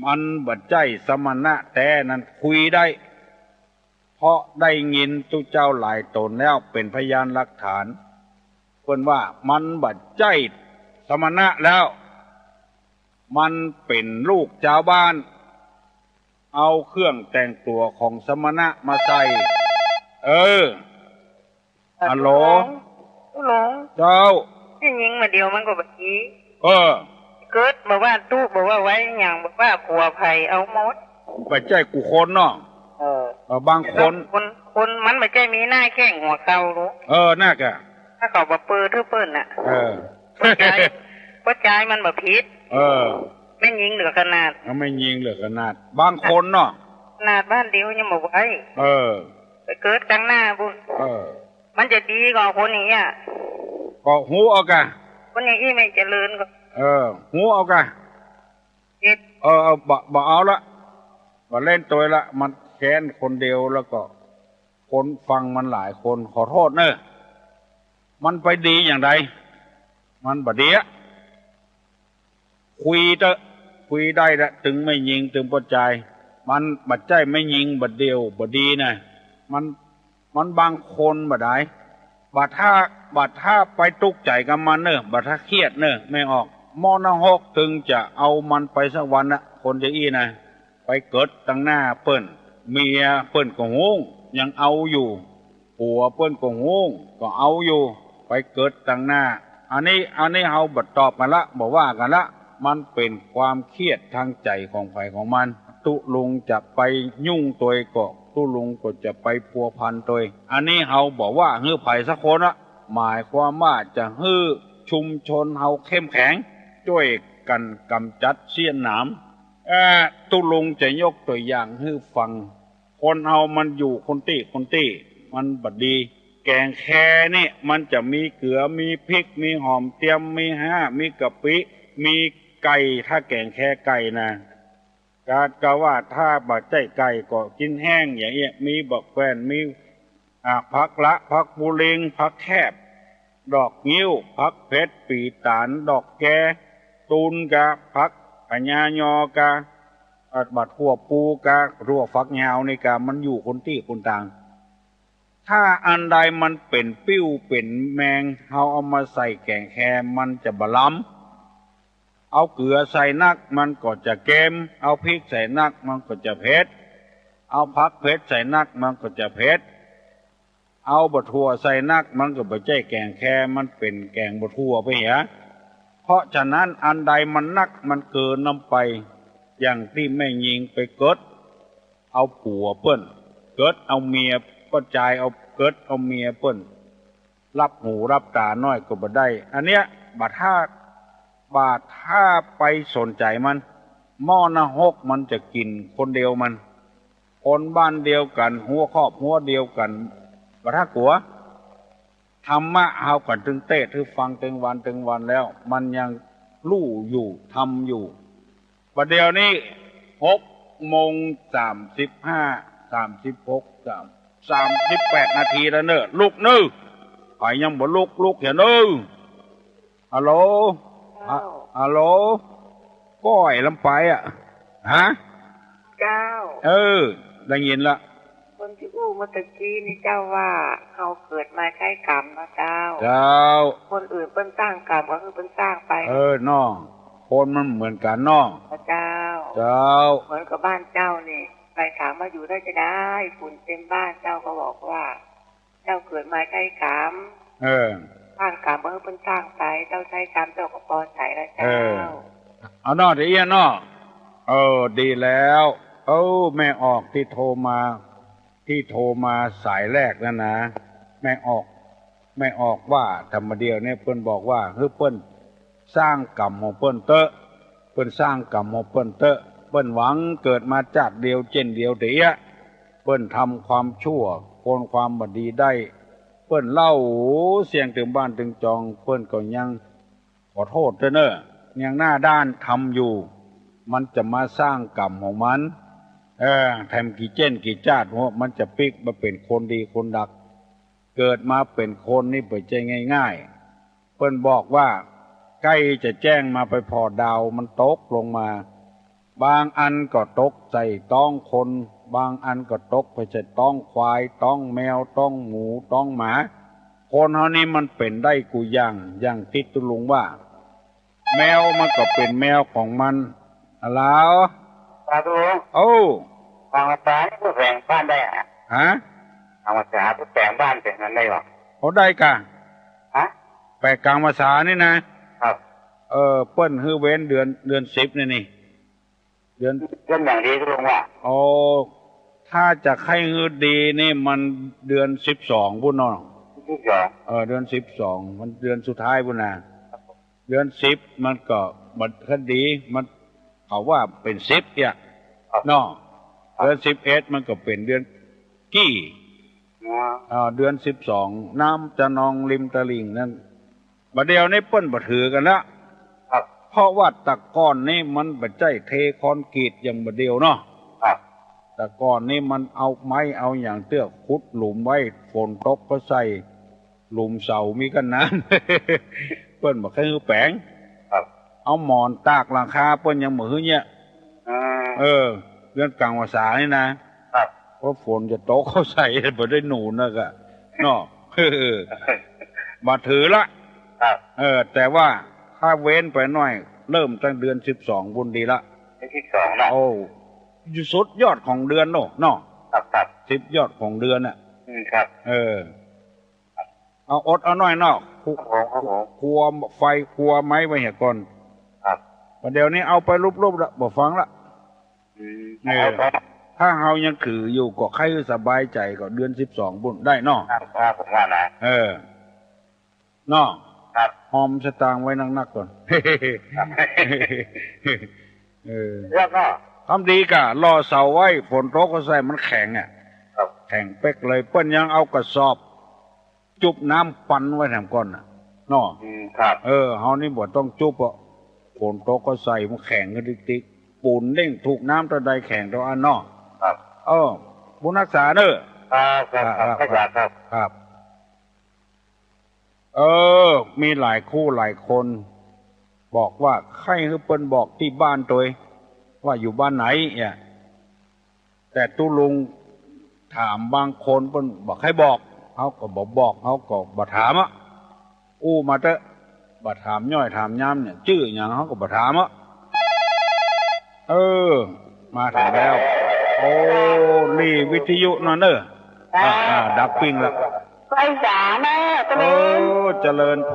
มันบ่ใจ้สมณะแต๊นั้นคุยได้ เพราะได้ยินตุ๊เจ้าหลายต๋นแล้วเป๋นพยานหลักฐาน เปิ้นว่ามันบ่ใจ้สมณะแล้ว มันเป๋นลูกจาวบ้าน เอาเครื่องแต่งตั๋วของสมณะมาใส่ เออ ฮัลโหล ฮัลโหล เจ้า แม่ญิงมาเดียวมันก็บ่ดี เออ เกิดบ่ว่าตุ๊บ่ว่าไว้หยัง บ่ว่าผัวใผเอาหมด บ่ใจ้กู้คนเนาะ เออ เออ บางคน คน คนมันบ่ใจ้มีหน้าแข้งหัวเข่าลูก เออ นั่นกะ ถ้าเขาบ่เปิดหื้อเปิ้นน่ะ เออ ป้อจาย ป้อจายมันบ่ผิด เออ แม่ญิงเหลือขนาด เอาแม่ญิงเหลือขนาด บางคนเนาะ ขนาดบ้านเดียวยังบ่ไหว เออ ไปเกิดตังหน้าบุญ เออ มันจะดีกว่าคนอย่างเงี้ย ก็ฮู้เอากะ คนอย่างอี้ไม่เจริญก็ เออ ฮู้เอากะ ผิด เออ เออ บ่ บ่เอาละ บ่เล่นตวยละ มันแค้นคนเดียวแล้วก็ คนฟังมันหลายคน ขอโทษเนอะ มันไปดีอย่างใด มันบ่ดีอะ คุยเต๊อะ คุยได้ละ ตึงแม่ญิง ตึงป้อจาย มันบ่ใจ้แม่ญิงบ่าเดี่ยวบ่ดีนะ มัน มันบางคนบ่ดาย บ่าถ้า บ่าถ้าไปตุ๊กใจ๋กับมันเน่อ บ่าถ้าเคียดเน่อ แม่ออก มอนะฮกตึงจะเอามันไปสักวันนะ คนจะอี้นะ ไปเกิดตังหน้าเปิ้น เมียเปิ้นก็ฮู้ ยังเอาอยู่ ผัวเปิ้นก็ฮู้ ก็เอาอยู่ ไปเกิดตังหน้า อันนี้ อันนี้เฮาบ่ตอบกั๋นละ บ่ว่ากั๋นละ มันเป๋นความเคียดตางใจ๋ของใผของมัน ตุ๊ลุงจะไปยุ่งตวยก็ ตุ๊ลุงก็จะไปพัวพันตวย อันนี้เฮาบ่ว่าหื้อใผสักคนละ หมายความว่าจะหื้อชุมชนเฮาเข้มแข็ง จ้วยกั๋นก๋ำจัดเสี้ยนหนาม เอ่อ ตุ๊ลุงจะยกตั๋วอย่างหื้อฟัง คนเฮามันอยู่คนตี้คนตี้ มันบ่ดี แก๋งแคนี่มันจะมีเกือ มีพริก มีหอมเตียม มีฮา มีกะปิ มีไก่ ถ้าแก๋งแคไก่นะ กาดกะว่าถ้าบ่ใจ้ไก่ก็กิ๋นแห้งอย่างเอี้ย มีบักแว่น มี อ่า ผักละ ผักปูลิง ผักแคบ ดอกงิ้ว ผักเผ็ด ปี๋ต๋าน ดอกแก ตูนกา ผักพะญายอกา อ่า บักถั่วปูกา ถั่วฝักยาวนี่กา มันอยู่คนตี้คนตาง ถ้าอันใดมันเป๋นปิ้วเป๋นแมง เฮาเอามาใส่แก๋งแค มันจะบ่ลำ เอาเกือใส่นักมันก็จะเกม เอาพริกใส่นักมันก็จะเผ็ด เอาผักเผ็ดใส่นักมันก็จะเผ็ด เอาบ่าถั่วใส่นักมันก็บ่ใจ้แก๋งแค มันเป๋นแก๋งบ่าถั่วไปเหีย เพราะฉะนั้นอันใดมันนักมันเกินน้ำไป อย่างตี้แม่ญิงไปเกิดเอาผัวเปิ้น เกิดเอาเมียป้อจาย เอา เกิดเอาเมียเปิ้น ลับหูลับต๋าหน้อยก็บ่ได้ อันเนี้ย บ่าถ้า บ่าถ้าไปสนใจ๋มัน มอนะฮกมันจะกิ๋นคนเดียวมัน คนบ้านเดียวกั๋น ฮั้วครอบฮั้วเดียวกั๋น บ่าถ้ากั๋ว ธรรมะเฮาก็ตึงเตศน์หื้อฟังตึงวันตึงวันแล้ว มันยังฮู้อยู่ ทำอยู่ บ่าเดี่ยวนี้ หกโมงสามสิบห้า สามสิบหก สาม สามสิบแปดนาทีแล้วเน่อ ลุกเน่อ ใผยังบ่ลุก ลุกเหียเน่อ ฮัลโหล เจ้า ฮะ ฮัลโหล ก้อยลำไปอะ ฮะ เจ้า เออ ได้ยินละ คนตี้อู้เมื่อตะกี้นี่เจ้าว่า เฮาเกิดมาใจ๊กรรมเนาะเจ้า เจ้า คนอื่นเปิ้นสร้างกรรมก็คือเปิ้นสร้างไป เออ เนาะ คนมันเหมือนกั๋นเนาะ เจ้า เจ้า เหมือนกับบ้านเจ้านี่ ไปถามว่าอยู่ได้จะใด ฝุ่นเต็มบ้าน เจ้าก็บอกว่า เจ้าเกิดมาใจ๊กรรม เออ สร้างกรรมก็คือเปิ้นสร้างไป เจ้าใจ๊กรรม เจ้าก็ปอใจ๋ละเจ้า เออ เอาเนาะ เดี๋ยวเอี้ยเนาะ เออ ดีแล้ว เออ แม่ออกตี้โทรมา ตี้โทรมาสายแรกนั้นนะ แม่ออก แม่ออกว่า ธรรมเดียวเนี่ย เปิ้นบอกว่า หื้อเปิ้นสร้างกรรมของเปิ้นเต๊อะ เปิ้นสร้างกรรมของเปิ้นเต๊อะ เปิ้นหวังเกิดมาจาติเดียวเจ้นเดียวเตียะ เปิ้นทำความชั่ว คนความบ่ดีได้ เปิ้นเล่าเสี้ยงตึงบ้านตึงจอง เปิ้นก็ยัง ขอโต้ษเต๊อะเน่อ ยังหน้าด้านทำอยู่ มันจะมาสร้างกรรมของมัน เออ แถมกี่เจ้นกี่จาติหัว มันจะปิ๊กมาเป๋นคนดีคนดัก เกิดมาเป๋นคนนี่บ่ใจ้ง่ายๆ เปิ้นบอกว่า ใก้จะแจ้งมาไปผ่อดาวมันตกลงมา บางอันก็ตกใส่ต๊องคน บางอันก็ตกไปใส่ต๊องควาย ต๊องแมว ต๊องหมู ต๊องหมา คนเฮานี่มันเป๋นได้กู้อย่าง อย่างตี้ตุ๊ลุงว่า แมวมันก็เป๋นแมวของมัน อะลาว ครับผม โอ้ บางภาษานี่พูดแปลงบ้านได้อะ ฮะ บางภาษาพูดแปลงบ้านเป๋นนั้นได้บ่ โอ้ ได้ก่ะ ฮะ แปลกลางภาษานี่นะ ครับ เออ เปิ้นหื้อเว้นเดือน เดือนสิบนี่นี่ เดือน เดือนอย่างดีตุ๊ลุงว่า โอ้ ถ้าจะใค่หื้อดีนี่มันเดือนสิบสองปู้นเนาะ สิบสอง เออ เดือนสิบสอง มันเดือนสุดท้ายปู้นนะ เดือนสิบมันก็บ่ค่อยดี มัน เขาว่าเป๋นสิบเนี่ย ครับ เนาะ ครับ เดือนสิบเอ็ดมันก็เป๋นเดือน กี้ อ๋อ อ่า เดือนสิบสอง น้ำจะนองริมตลิ่งนั้น บ่าเดี่ยวนี้เปิ้นบ่ถือกั๋นละ ครับ เพราะว่าแต่ก่อนนี้มันบ่ใจ้เทคอนกรีตอย่างบ่าเดี่ยวเนาะ ครับ แต่ก่อนนี้มันเอาไม้เอาหยังเตื้อขุดหลุมไว้ ฝนตกก็ใส่หลุมเสามีกั้นน้ำ เปิ้นบ่ใค่หื้อแป๋ง ครับ เอาหมอนตากหลังคาเปิ้นยังบ่หื้อเยียะ อ่า เออ เดือนกังหันษานี่นะ ครับ เพราะฝนจะตกเข้าใส่ บ่ได้หนุนนะกะ เนาะ เออ บ่ถือละ ครับ เออ แต่ว่าถ้าเว้นไปหน้อย เริ่มตั้งเดือนสิบสองปู้นดีละ เดือนสิบสองเนาะ โอ้ สุดยอดของเดือนเนาะ เนาะ ครับ ครับ สุดยอดของเดือนน่ะ อืม ครับ เออ เอาอดเอาหน้อยเนาะ ครัว ครับผม ครับผม ครัวไฟครัวไม้ไว้เหียก่อน ครับ ประเดี๋ยวนี้เอาไปรูปๆ ละ บ่ฟังละ อืม เออ ครับ ถ้าเฮายังถืออยู่ก็ใค่สบายใจ๋ก็เดือนสิบสองปู้นได้เนาะ ครับ ครับ ผมว่านะ เออ เนาะ ครับ หอมสตางค์ไว้นักๆ ก่อน ครับ เออ แล้วก็ ทำดีก่ะ ล่อเสาไว้ ฝนตกเข้าใส่มันแข็งอะ ครับ แข็งเป๊กเลย เปิ้นยังเอากระสอบ จุบน้ำปันไว้แถมก่อนน่ะ เนาะ อืม ครับ เออ เฮานี่บ่ต้องจุบอะ ฝนตกเข้าใส่มันแข็งขึ้นติ๊กๆ ปูนเด้งถูกน้ำเต้าใดแข็งเต้าอั้นเนาะ ครับ เออ บุญฮักษาเน่อ ครับ ครับ ครับ ครับ ครับ ครับ ครับ เออ มีหลายคู่หลายคน บอกว่าใค่หื้อเปิ้นบอกตี้บ้านตวย ว่าอยู่บ้านไหนเนี่ย แต่ตุ๊ลุงถามบางคนเปิ้นบ่ใค่บอก เฮาก็บ่บอก เฮาก็บ่ถามอะ อู้มาเต๊อะ บ่ถามย้อยถามยามเนี่ย จื้อหยังเฮาก็บ่ถามอะ เออ มาถึงแล้ว โอ้ นี่วิทยุนั่นเน่อ อ่า อ่า ดับปิ้งละ ไพศาลนะ เจริญ โอ้ เจริญพ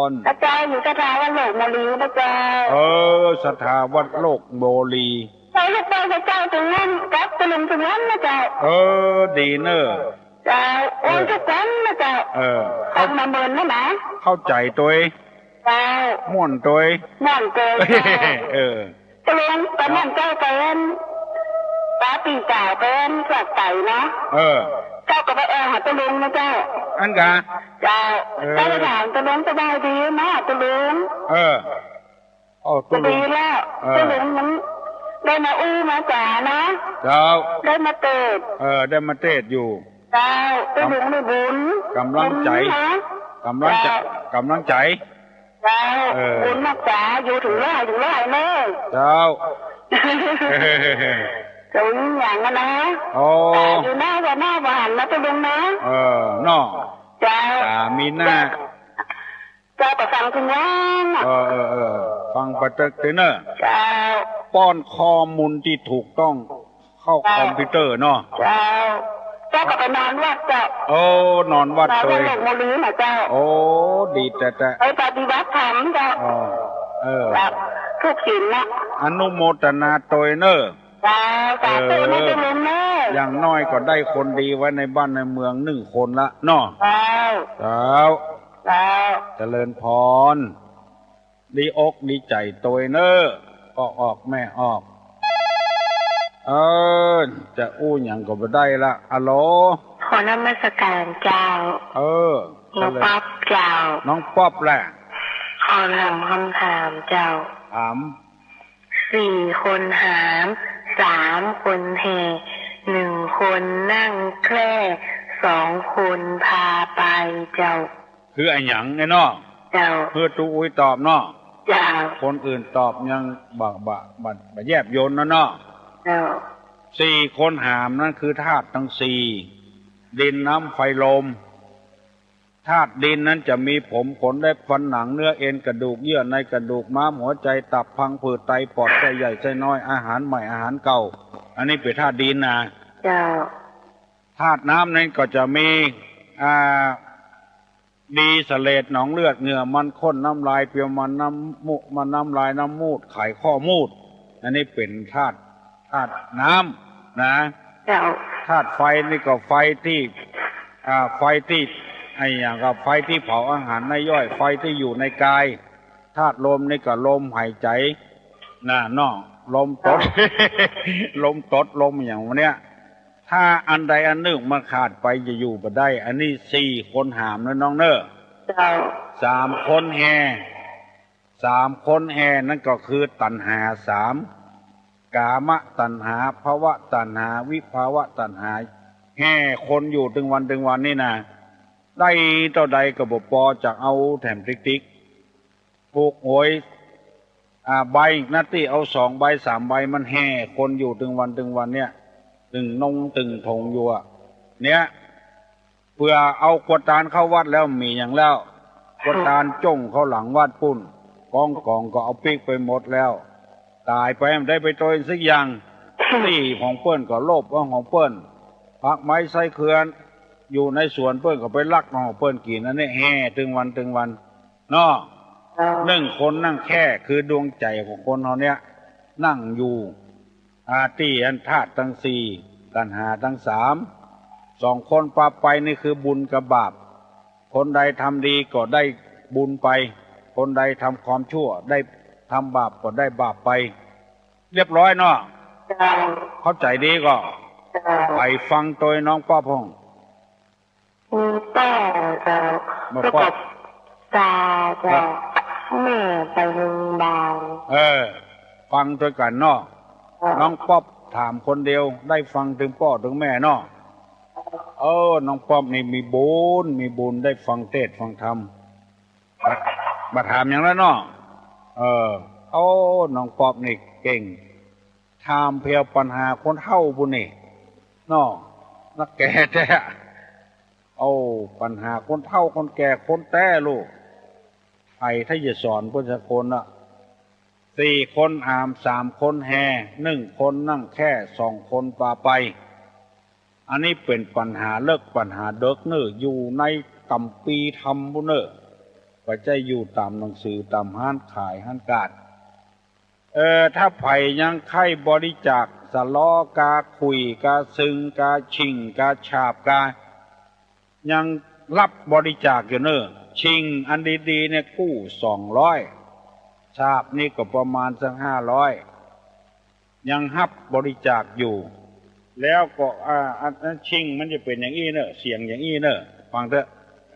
ร พระเจ้าอยู่ศรัทธาวัดโลกโมลี พระเจ้า เออ ศรัทธาวัดโลกโมลี ไปลูกไปพระเจ้าตรงนั้น กับตะลุงตรงนั้นนะเจ้า เออ ดีเน่อ เจ้า โอ้ย เออ ทุกวันนะเจ้า เออ ฟังมาเมินแล้วนะ เข้าใจ๋ตวย เจ้า ม่วนตวย ม่วนตวย เจ้า เออ ตะลุง ตอนนั้นเจ้าไปอัน ปาปี้สาวไปอันฝากไก่นะ เออ เจ้าก็ไปแอ่หาตะลุงนะเจ้า อั้นกา เจ้า เออ เจ้าก็ถามตะลุงสบายดีนะตะลุง เออ โอ้ ตะลุง ก็ดีแล้ว เออ ตะลุงมันได้มาอู้มาจ๋านะ เจ้า ได้มาเตศน์ เออ ได้มาเตศน์อยู่ เจ้า ตะลุงได้บุญ ก๋ำลังใจ๋ บุญนะ ก๋ำลังใจ๋ เจ้า ก๋ำลังใจ๋ เจ้า เออ บุญนักจ๋า อยู่ถึงร้อยถึงร้อยเน่อ เจ้า เจ้า มีหยังอะนะ โอ้ จ๋าอยู่หน้าวัดหน้าบ้านนะตะลุงนะ เออ เนาะ เจ้า จ๋ามีหน้า เจ้าก็ฟังทุกวันน่ะ เออ เออ เออ ฟังปะเต๊อะเน่อ เจ้า ป้อนข้อมูลตี้ถูกต้อง เข้า เจ้า คอมพิวเตอร์เนาะ เจ้า เจ้าก็ไปนอนวัดเจ้า โอ้ นอนวัด นอนวัดตวย โลกโมลีนะเจ้า โอ้ ดีแต๊ๆ ไปปฏิบัติธรรมเจ้า อ๋อ เออ แบบทุกศีลนะ อนุโมทนาตวยเน่อ เจ้า สาธุนะ เออ เจ้าลุงเน่อ อย่างน้อยก็ได้คนดีไว้ในบ้านในเมืองหนึ่งคนละเนาะ เจ้า เจ้า เจ้า เจริญพร ดีอกดีใจ๋ตวยเน่อ พ่อออกแม่ออก เออ จะอู้หยังก็บ่ได้ละ อะโหล ขอนมัสการเจ้า เออ น้องป๊อปเจ้า น้องป๊อปแหละ ขอถามคำถามเจ้า ถาม สี่คนหาม สามคนแห่ หนึ่งคนนั่งแคร่ สองคนพาไปเจ้า คืออะหยังไอ้เนาะ เจ้า เพื่อตุ๊อุ้ยตอบเนาะ เจ้า คนอื่นตอบยังบ่ บ่ บ่ บ่แยบยลนะเนาะ เจ้า สี่คนหามนั้นคือธาตุทั้งสี่ ดินน้ำไฟลม ธาตุดินนั้นจะมีผม ขน เล็บ ฟัน หนัง เนื้อ เอ็น กระดูก เยื่อใน กระดูก ม้าม หัวใจ ตับ พังผืด ไต ปอด ไส้ใหญ่ ไส้น้อย อาหารใหม่ อาหารเก่า อันนี้เป๋นธาตุดินนะ เจ้า ธาตุน้ำนั้นก็จะมี อ่า ดี เสลด หนองเลือด เหงื่อ มันข้น น้ำลาย เปรียว มัน น้ำมูก มัน น้ำลาย น้ำมูด ไข ข้อมูด อันนี้เป๋นธาตุ ธาตุน้ำนะ เจ้า ธาตุไฟนี่ก็ไฟตี้ อ่า ไฟตี้ ไอ้หยังก็ไฟตี้เผาอาหารในย่อย ไฟตี้อยู่ในกาย ธาตุลมนี่ก็ลมหายใจ๋นะเนาะ ลมตด ลมตด ลมอะหยังวะเนี่ย ถ้าอันใดอันนึ่งมันขาดไปจะอยู่บ่ได้ อันนี้สี่คนหามนะน้องเน่อ เจ้า สามคนแห่ สามคนแห่นั้นก็คือตัณหาสาม กามตัณหา ภวตัณหา วิภวตัณหา แห่คนอยู่ตึงวันตึงวันนี่นะ ได้เต้าใดก็บ่ปอ จักเอาแถมติ๊ก ถูกหวย อ่า ใบนะตี้ เอาสองใบสามใบ มันแห่คนอยู่ตึงวันตึงวันเนี่ย ตึงนงตึงถงอยู่อะ เนี่ย เปื้อเอาขวดตานเข้าวัดแล้ว บ่มีหยังแล้ว ขวดตานจ้งเข้าหลังวัดปู๊น กองกองก็เอาปิ๊กไปหมดแล้ว ต๋ายไปบ่ได้ไปตวยสักอย่าง ตี้ของเปิ้นก็โลภเอาของเปิ้น ผักไม้ไส้เดือนอยู่ในสวนเปิ้นก็ไปลักเอาของเปิ้นกิ๋น อันนี้แห่ตึงวันตึงวันเนาะ เจ้า นึ่งคนนั่งแค่ คือดวงใจ๋ของคนเฮาเนี่ย นั่งอยู่ อ่า ตี้อันธาตุตังสี่ ตัณหาตังสาม สองคนปาไปนี่คือบุญกับบาป คนใดทำดีก็ได้บุญไป คนใดทำความชั่วได้ ทำบาปก็ได้บาปไป เรียบร้อยเนาะ เจ้า เข้าใจ๋ดีก่อ เจ้า ไปฟังตวยน้องป๊อปพ่อง มีป้อเจ้า บ่ แล้วก็ป้อ ตาเจ้า แม่ไปโรงพยาบาล เออ ฟังตวยกั๋นเนาะ เจ้า น้องป๊อปถามคนเดียว ได้ฟังตึงป้อตึงแม่เนาะ เออ น้องป๊อปนี่มีบุญ มีบุญได้ฟังเทศน์ฟังธรรม บ่ บ่ถามหยังแล้วเนาะ เออ โอ้ น้องป๊อปนี่เก่ง ถามเปียงปัญหาคนเฒ่าปู๊นนี่เนาะ นักแก่แต๊ โอ้ ปัญหาคนเฒ่าคนแก่คนแต๊ลูก ใผถ้าจะสอนเปิ้นสักคนน่ะ สี่คนอาม สามคนแห่ นึ่งคนนั่งแค่ สองคนปาไป อันนี้เป๋นปัญหาเลิก ปัญหาเดิกเน่อ อยู่ในกัมภีร์ธรรมปู๊นเน่อ บ่ใจ้อยู่ต๋ามหนังสือ ต๋ามฮ้านขายฮ้านก๋าน เออ ถ้าใผยังใค่บริจาค สะเลาะกา ขุยกา ซึ่งกา ชิ่งกา ฉาบกา ยังฮับบริจาคอยู่เน่อ ชิ่งอันดีๆ เนี่ยกู้สองร้อย ฉาบนี่ก็ประมาณสักห้าร้อย ยังฮับบริจาคอยู่ แล้วก็ อ่า อัน อันชิ่งมันจะเป๋นอย่างอี้เน่อ เสียงอย่างอี้เน่อ ฟังเต๊อะ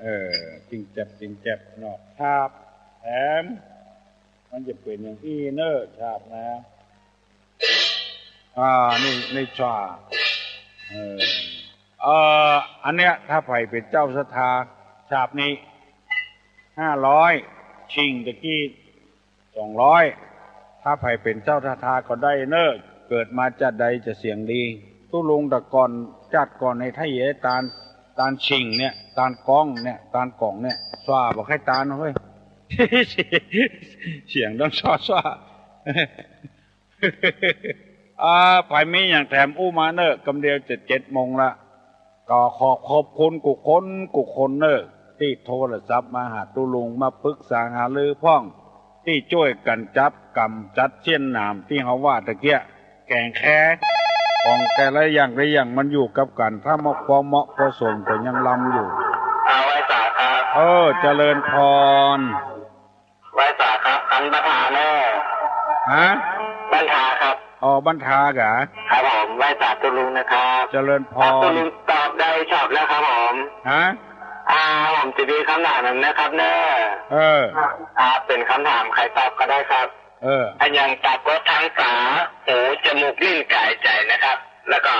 เออ จิงแจ็บ จิงแจ็บ เนาะ ฉาบแถม มันจะเป๋นอย่างอี้เน่อ ฉาบนะ อ่า นี่ นี่ฉาบ เออ เอ่อ อันเนี้ย ถ้าใผเป๋นเจ้าศรัทธา ฉาบนี้ ห้าร้อย ชิ่งตะกี้ สองร้อย ถ้าใผเป๋นเจ้าศรัทธาก็ได้เน่อ เกิดมาจาติใดจะเสียงดี ตุ๊ลุงแต่ก่อน จาติก่อนในไทยเอตาน ตานชิ่งเนี่ย ตานก้องเนี่ย ตานก๋องเนี่ย สว่าบ่ใค่ตานเฮ้ย เสียงดังสว่าสว่า อ่า ใผมีหยังแถมอู้มาเน่อ กำเดียวจะเจ็ดโมงละ ก็ขอขอบคุณกู้คนกู้คนเน่อ ตี้โทรศัพท์มาหาตุ๊ลุง มาปรึกษาหารือพ่อง ตี้จ้วยกั๋นจับก๋ำจัดเสี้ยนหนามตี้เฮาว่าตะเกียะ แก๋งแค้ของแต่ละอย่างละอย่างมันอยู่กับกั๋น ถ้าบ่พอเหมาะพอสมก็ยังลำอยู่ อ่า ไหว้สาครับ เออ เจริญพร ไหว้สาครับ อันบัณฑาเน่อ ฮะ บัณฑาครับ อ๋อ บัณฑากะ ครับผม ไหว้สาตุ๊ลุงนะครับ เจริญพร อ่า ตุ๊ลุงตอบได้ฉาบแล้วครับผม ฮะ อ่า ผมจะมีกำถามหนึ่งนะครับเน่อ เออ อ่า เป๋นกำถาม ใผตอบก็ได้ครับ เออ อะหยังปรากฏตางต๋า หู จมูก ลิ้น ก๋าย ใจ๋นะครับ แล้วก็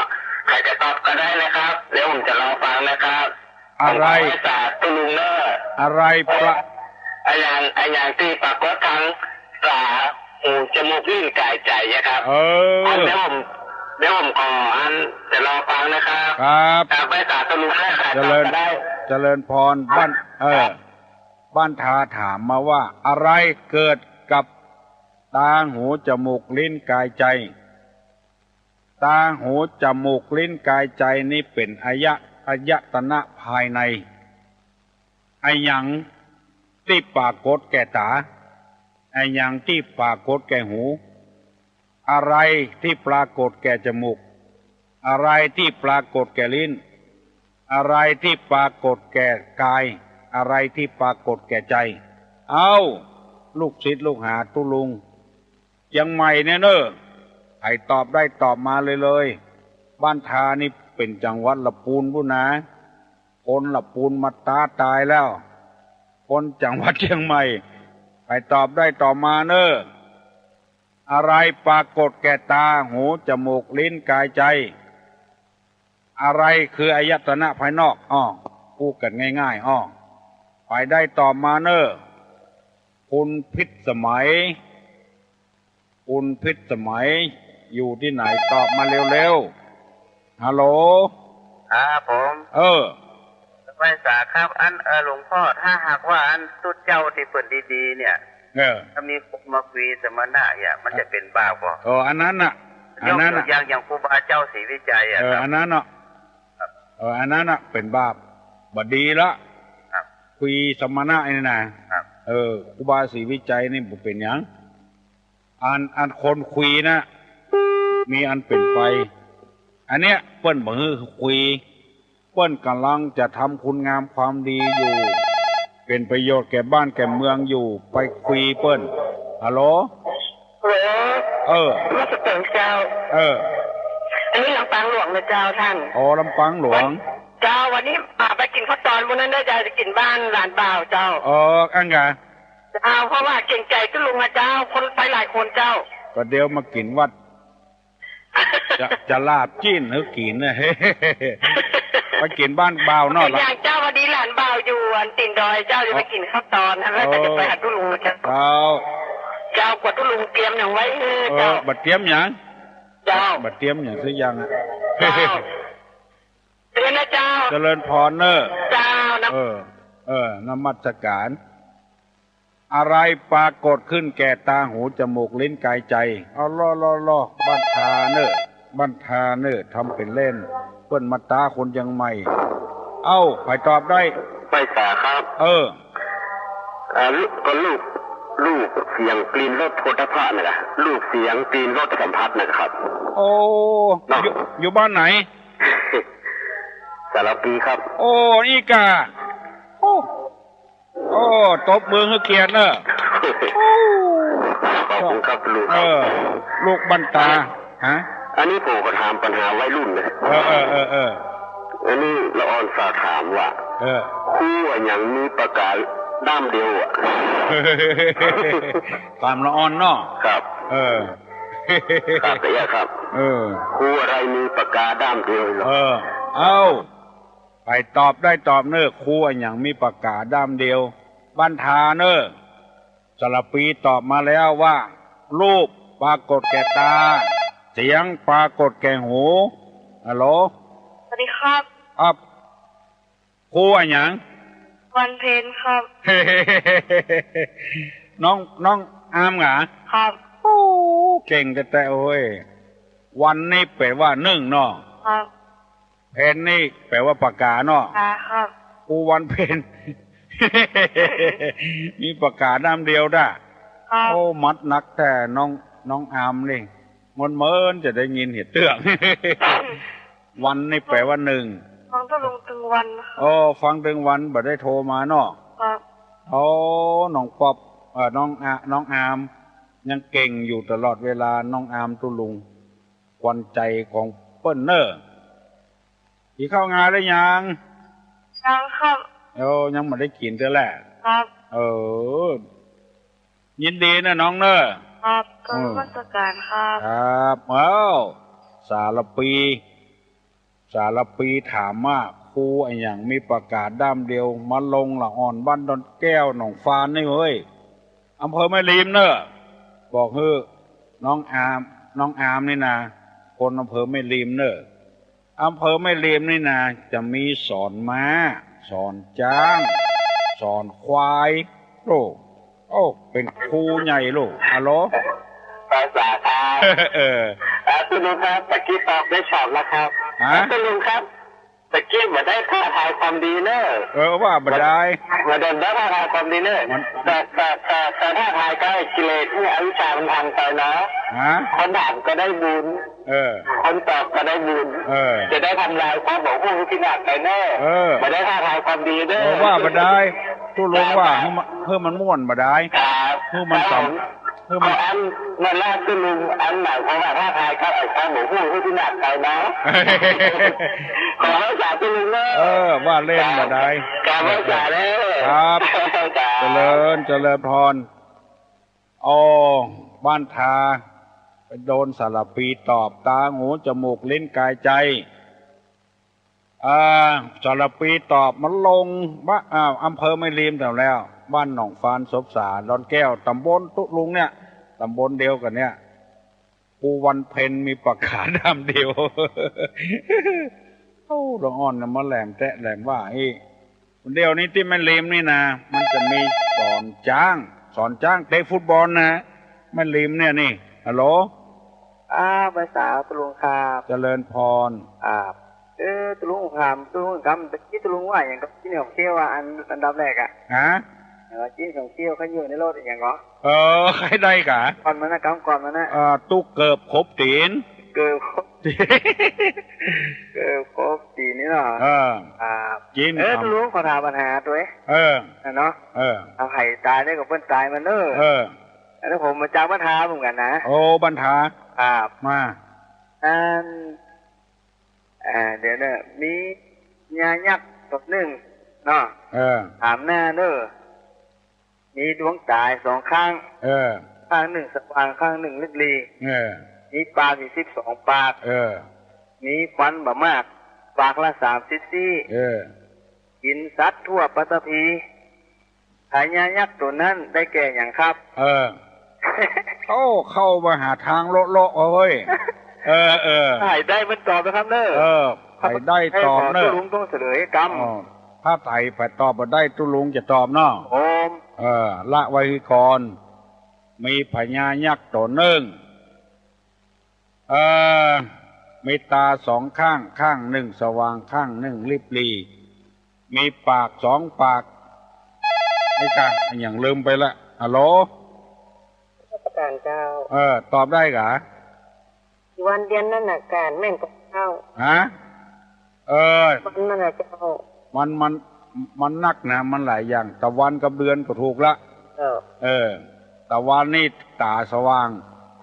ใผจะตอบก็ได้นะครับ เดี๋ยวผมจะรอฟังนะครับ อะไร ผมขอไหว้สาตุ๊ลุงเน่อ อะไรปะ อะหยัง อะหยังตี้ปรากฏตางต๋า หู จมูก ลิ้น ก๋าย ใจ๋อะครับ เออ อันเดี๋ยวผม เดี๋ยวผมขออันจะรอฟังนะครับ ครับ ครับ ไหว้สาตุ๊ลุงเน่อ ใผตอบก็ได้ เจริญ เจริญพร บัณ เออ ครับ บัณฑาถามมาว่า อะไรเกิดกับตา หู จมูก ลิ้น ก๋าย ใจ๋ ตา หู จมูก ลิ้น ก๋าย ใจ๋นี่เป๋นอายะ อายตนะภายใน อะหยังตี้ปรากฏแก่ต๋า อะหยังตี้ปรากฏแก่หู อะไรตี้ปรากฏแก่จมูก อะไรตี้ปรากฏแก่ลิ้น อะไรตี้ปรากฏแก่ก๋าย อะไรตี้ปรากฏแก่ใจ๋ เอ้า ลูกศิษย์ลูกหาตุ๊ลุง เจียงใหม่เนี่ยเน่อ ใผตอบได้ตอบมาเลยเลย บัณฑานี่เป๋นจังหวัดละปูนปู๊นนา คนละปูนมาต๊าต๋ายแล้ว คนจังหวัดเจียงใหม่ ใผตอบได้ตอบมาเน่อ อะไรปรากฏแก่ตา หู จมูก ลิ้น ก๋าย ใจ๋ อะไรคืออายตนะภายนอก อ้อ อู้กั๋นง่ายๆ อ้อ ใผได้ตอบมาเน่อ คุณพิษสมัย คุณพิษสมัย อยู่ตี้ไหน ตอบมาเร็วๆ ฮัลโหล ครับผม เออ ไหว้สาครับ อัน เออ หลวงพ่อ ถ้าหากว่าอันตุ๊เจ้าตี้เปิ้นดีๆ เนี่ย เออ ถ้ามีคนมาคุยสมณะเนี่ย มันจะเป๋นบาปก่อ เออ อันนั้นน่ะ อันนั้นน่ะ อย่าง อย่างครูบาเจ้าศรีวิชัยอะ เออ ครับ อันนั้นน่ะ ครับ เออ อันนั้นน่ะ เป๋นบาป บ่ดีละ ครับ คุยสมณะนี่นะ ครับ เออ ครูบาศรีวิชัยนี่บ่เป๋นหยัง อัน อันคนคุยนะ มีอันเป๋นไป อันเนี้ยเปิ้นบ่หื้อคุย เปิ้นก่ำลังจะทำคุณงามความดีอยู่ เป๋นประโยชน์แก่บ้านแก่เมืองอยู่ ไปคุยเปิ้น ฮัลโหล ฮัลโหล เออ นมัสการเจ้า เออ อันนี้ลำปางหลวงนะเจ้าต้าน อ๋อ ลำปางหลวง เจ้า วันนี้ อ่า ไปกิ๋นข้าวตอนมื้อนั้นเน่อเจ้า จะกิ๋นบ้านหลานบ่าวเจ้า เออ อั้นกา เจ้า เพราะว่าเก๋งใจ๋ตุ๊ลุงนะเจ้า คนไปหลายคนเจ้า ก็เดี๋ยวมากิ๋นวัด จะ จะลาบจี๋นหื้อกิ๋นนะ ไปกิ๋นบ้านบ่าวเนาะ อย่างเจ้า พอดีหลานบ่าวอยู่อันตี๋นดอยเจ้า จะไปกิ๋นข้าวตอน อันนั้นก็จะไปหาตุ๊ลุงนะเจ้า เจ้า เจ้า กั๋วตุ๊ลุงเตรียมหยังไว้หื้อ เออ เจ้า บ่เตรียมหยัง เจ้า บ่เตรียมหยังสักอย่างอะ เจ้า เจริญนะเจ้า เจริญพรเน่อ เจ้า นะ เออ เออ นมัสการ อะไรปรากฏขึ้นแก่ตาหูจมูกลิ้นกายใจ๋ เอาล่อ ล่อ ล่อ บันทาเน่อ บันทาเน่อ ทำเป๋นเล่น เปิ้นมาต๊าคนเจียงใหม่ เอ้า ใผตอบได้ ไหว้สาครับ เออ อ่า รูป ก็รูป รูป เสียง กลิ่น รส โผฏฐัพพะน่ะครับ รูป เสียง กลิ่น รส สัมผัสน่ะครับ โอ้ เนาะ อยู่ อยู่บ้านไหน สารภีครับ โอ้ อี้ก่า โอ้ โอ้ ตบมือหื้อเกียรติเน่อ ขอบคุณครับลุงครับ เออ ลูกบันทา ฮะ อันนี้ผมก็ถามปัญหาวัยรุ่นนะ เออ เออ เออ เออ อันนี้ละอ่อนสาถามว่า เออ ครูอะหยังมีปากกาด้ามเดียวอะ ต๋ามละอ่อนเนาะ ครับ เออ ครับ แต่ยากครับ เออ ครูอะไรมีปากกาด้ามเดียวเหรอ เออ เอ้า ใผตอบได้ตอบเน่อ ครูอะหยังมีปากกาด้ามเดียว บันทาเน่อ สารภีตอบมาแล้วว่า รูปปรากฏแก่ตา เสียงปรากฏแก่หู ฮัลโหล สวัสดีครับ ครับ ครูอะหยัง วันเพ็ญครับ น้อง น้องอามเหรอ ครับ โอ้ เก่งแต๊ๆ โอ้ย วันนี่แป๋ว่านึ่งเนาะ ครับ เพ็ญนี่แป๋ว่าปากกาเนาะ ปากกาครับ ครูวันเพ็ญ มีปากกาด้ามเดียวด้า ครับ โอ้ มัดนักแต๊ น้อง น้องอามนี่ เมินๆ จะได้ยินเหียเตื้อง วันนี่แป๋ว่านึ่ง ฟังตุ๊ลุงตึงวันครับ โอ้ ฟังตึงวัน บ่ได้โทรมาเนาะ ครับ โอ้ น้องป๊อป เอ่อ น้องอา น้องอาม ยังเก่งอยู่ตลอดเวลา น้องอามตุ๊ลุง ขวัญใจของเปิ้นเน่อ กิ๋นข้าวงาแล้วยัง ยังครับ โอ้ ยังบ่ได้กิ๋นเตื้อแหละ ครับ เออ ยินดีเน่อน้องเน่อ ครับ เออ นมัสการครับ ครับ เอ้า สารภี สารภีถามว่า ครูอะหยังมีปากกาด้ามเดียว มาลงละอ่อนบ้านดอนแก้วหนองฟานนี่เฮ้ย อำเภอแม่ริมเน่อ บอกหื้อน้องอาม น้องอามนี่นะ คนอำเภอแม่ริมเน่อ อำเภอแม่ริมนี่นะ จะมีสอนม้า สอนจ๊าง สอนควาย โอ้ โอ้ เป๋นครูใหญ่ลูก ฮัลโหล ไหว้สาครับ เออ อ่า ตุ๊ลุงครับ ตะกี้ตอบได้สองแล้วครับ ฮะ ตุ๊ลุงครับ ตะกี้บ่ได้ท้าทายความดีเน่อ เออ ว่าบ่ได้ บ่ได้ท้าทายความดีเน่อ มัน แต่ แต่ แต่ แต่ท้าทายก็ไอ้กิเลสเนี่ย อวิชชามันพังไปเนาะ ฮะ คนถามก็ได้บุญ เออ คนตอบก็ได้บุญ เออ จะได้ทำลายความบ่ฮู้หื้อพินาศไปเน่อ เออ บ่ได้ท้าทายความดีเน่อ เออ ว่าบ่ได้ ตุ๊ลุงว่า ครับ หื้อมัน หื้อมันม่วนบ่ได้ ครับ หื้อมันสำ ครับผม หื้อมัน ขออัน นั่นแหละตุ๊ลุง อันหมายความว่าท้าทายกับไอ้ความบ่ฮู้หื้อพินาศไปเนาะ ขอไหว้สาตุ๊ลุงเน่อ เออ ว่าเล่นบ่ได้ ครับ ไหว้สาเน่อ ครับ ครับ เจริญ เจริญพร โอ้ บันทา ไปโดนสารภีตอบ ตา หู จมูก ลิ้น กาย ใจ๋ อ่า สารภีตอบ มันลงบ้า- อ่า อำเภอแม่ริมแถวแล้ว บ้านหนองฟาน ศพสา ดอนแก้ว ต๋ำบลตุ๊ลุงเนี่ย ต๋ำบลเดียวกั๋นเนี่ย กูวันเพ็ญมีปากขาด้ามเดียว โอ้ ละอ่อนนะ มาแหลมแต๊แหลมว่าอี้ เดี๋ยวนี้ตี้แม่ริมนี่นะ มันจะมีสอนจ๊าง สอนจ๊างเตะฟุตบอลนะ แม่ริมเนี่ยนี่ ฮัลโหล อ้าว บ่ายสาวตุ๊ลุงครับ เจริญพร ครับ เออ ตุ๊ลุงถามตุ๊ลุงกำ ตะกี้ตุ๊ลุงว่าอะหยังก็ จิ๊นของเคี้ยวอะ อัน อันดับแรกอะ ฮะ เออ จิ๊นของเคี้ยว ข้าวเหนียวในรถอะหยังก็ เออ ใค่ได้กา ก่อนมันนะ กำก่อนมันนะ เออ ตุ๊กเกิบครบตี๋น เกิบครบตี๋น เกิบครบตี๋นนี่เนาะ เออ ครับ จิ๊น เออ ครับ ตุ๊ลุงขอถามปัญหาตวย เออ นะเนาะ เออ เอาใผต๋ายได้ก็เปิ้นต๋ายมันเน้อ เออ อันนี้ผมมาจากบ้านทาเหมือนกันนะ โอ้ บ้านทา ครับ มา อัน อ่า เดี๋ยวเน้อ มีพญายักษ์ตั๋วนึ่งเนาะ เออ ถามหน้าเน้อ มีดวงต๋าสองข้าง เออ ข้างนึ่งสว่าง ข้างนึ่งริบหรี่ เออ มีปากอยู่สิบสองปาก เออ มีฟันบ่มาก ปากละสามสิบซี่ เออ กิ๋นสัตว์ทั่วปัตตภี พญายักษ์ตั๋วนั้นได้แก่หยังครับ เออ โอ้ เข้ามาหาตางเลาะๆ เฮ้ย เออ เออ ใผได้มันตอบนะครับเน้อ เออ ใผได้ตอบเน้อ ตุ๊ลุงต้องเสลยกำ อ๋อ ถ้าใผ ใผตอบบ่ได้ ตุ๊ลุงจะตอบเนาะ ผม เออ ละไว้ก่อน มีพญายักษ์ตั๋วนึ่ง เออ มีต๋าสองข้าง ข้างนึ่งสว่าง ข้างนึ่งริบหรี่ มีปากสองปาก นี่กา อะหยังลืมไปละ ฮัลโหล นมัสก๋านเจ้า เออ ตอบได้กา วันเดือนนั่นน่ะ ก๋านแม่นก็เจ้า ฮะ เออ วันนั่นน่ะเจ้า มัน มัน มันนักนะ มันหลายอย่าง ตะวันกับเดือนก็ถูกละ เออ เออ ตะวันนี่ต๋าสว่าง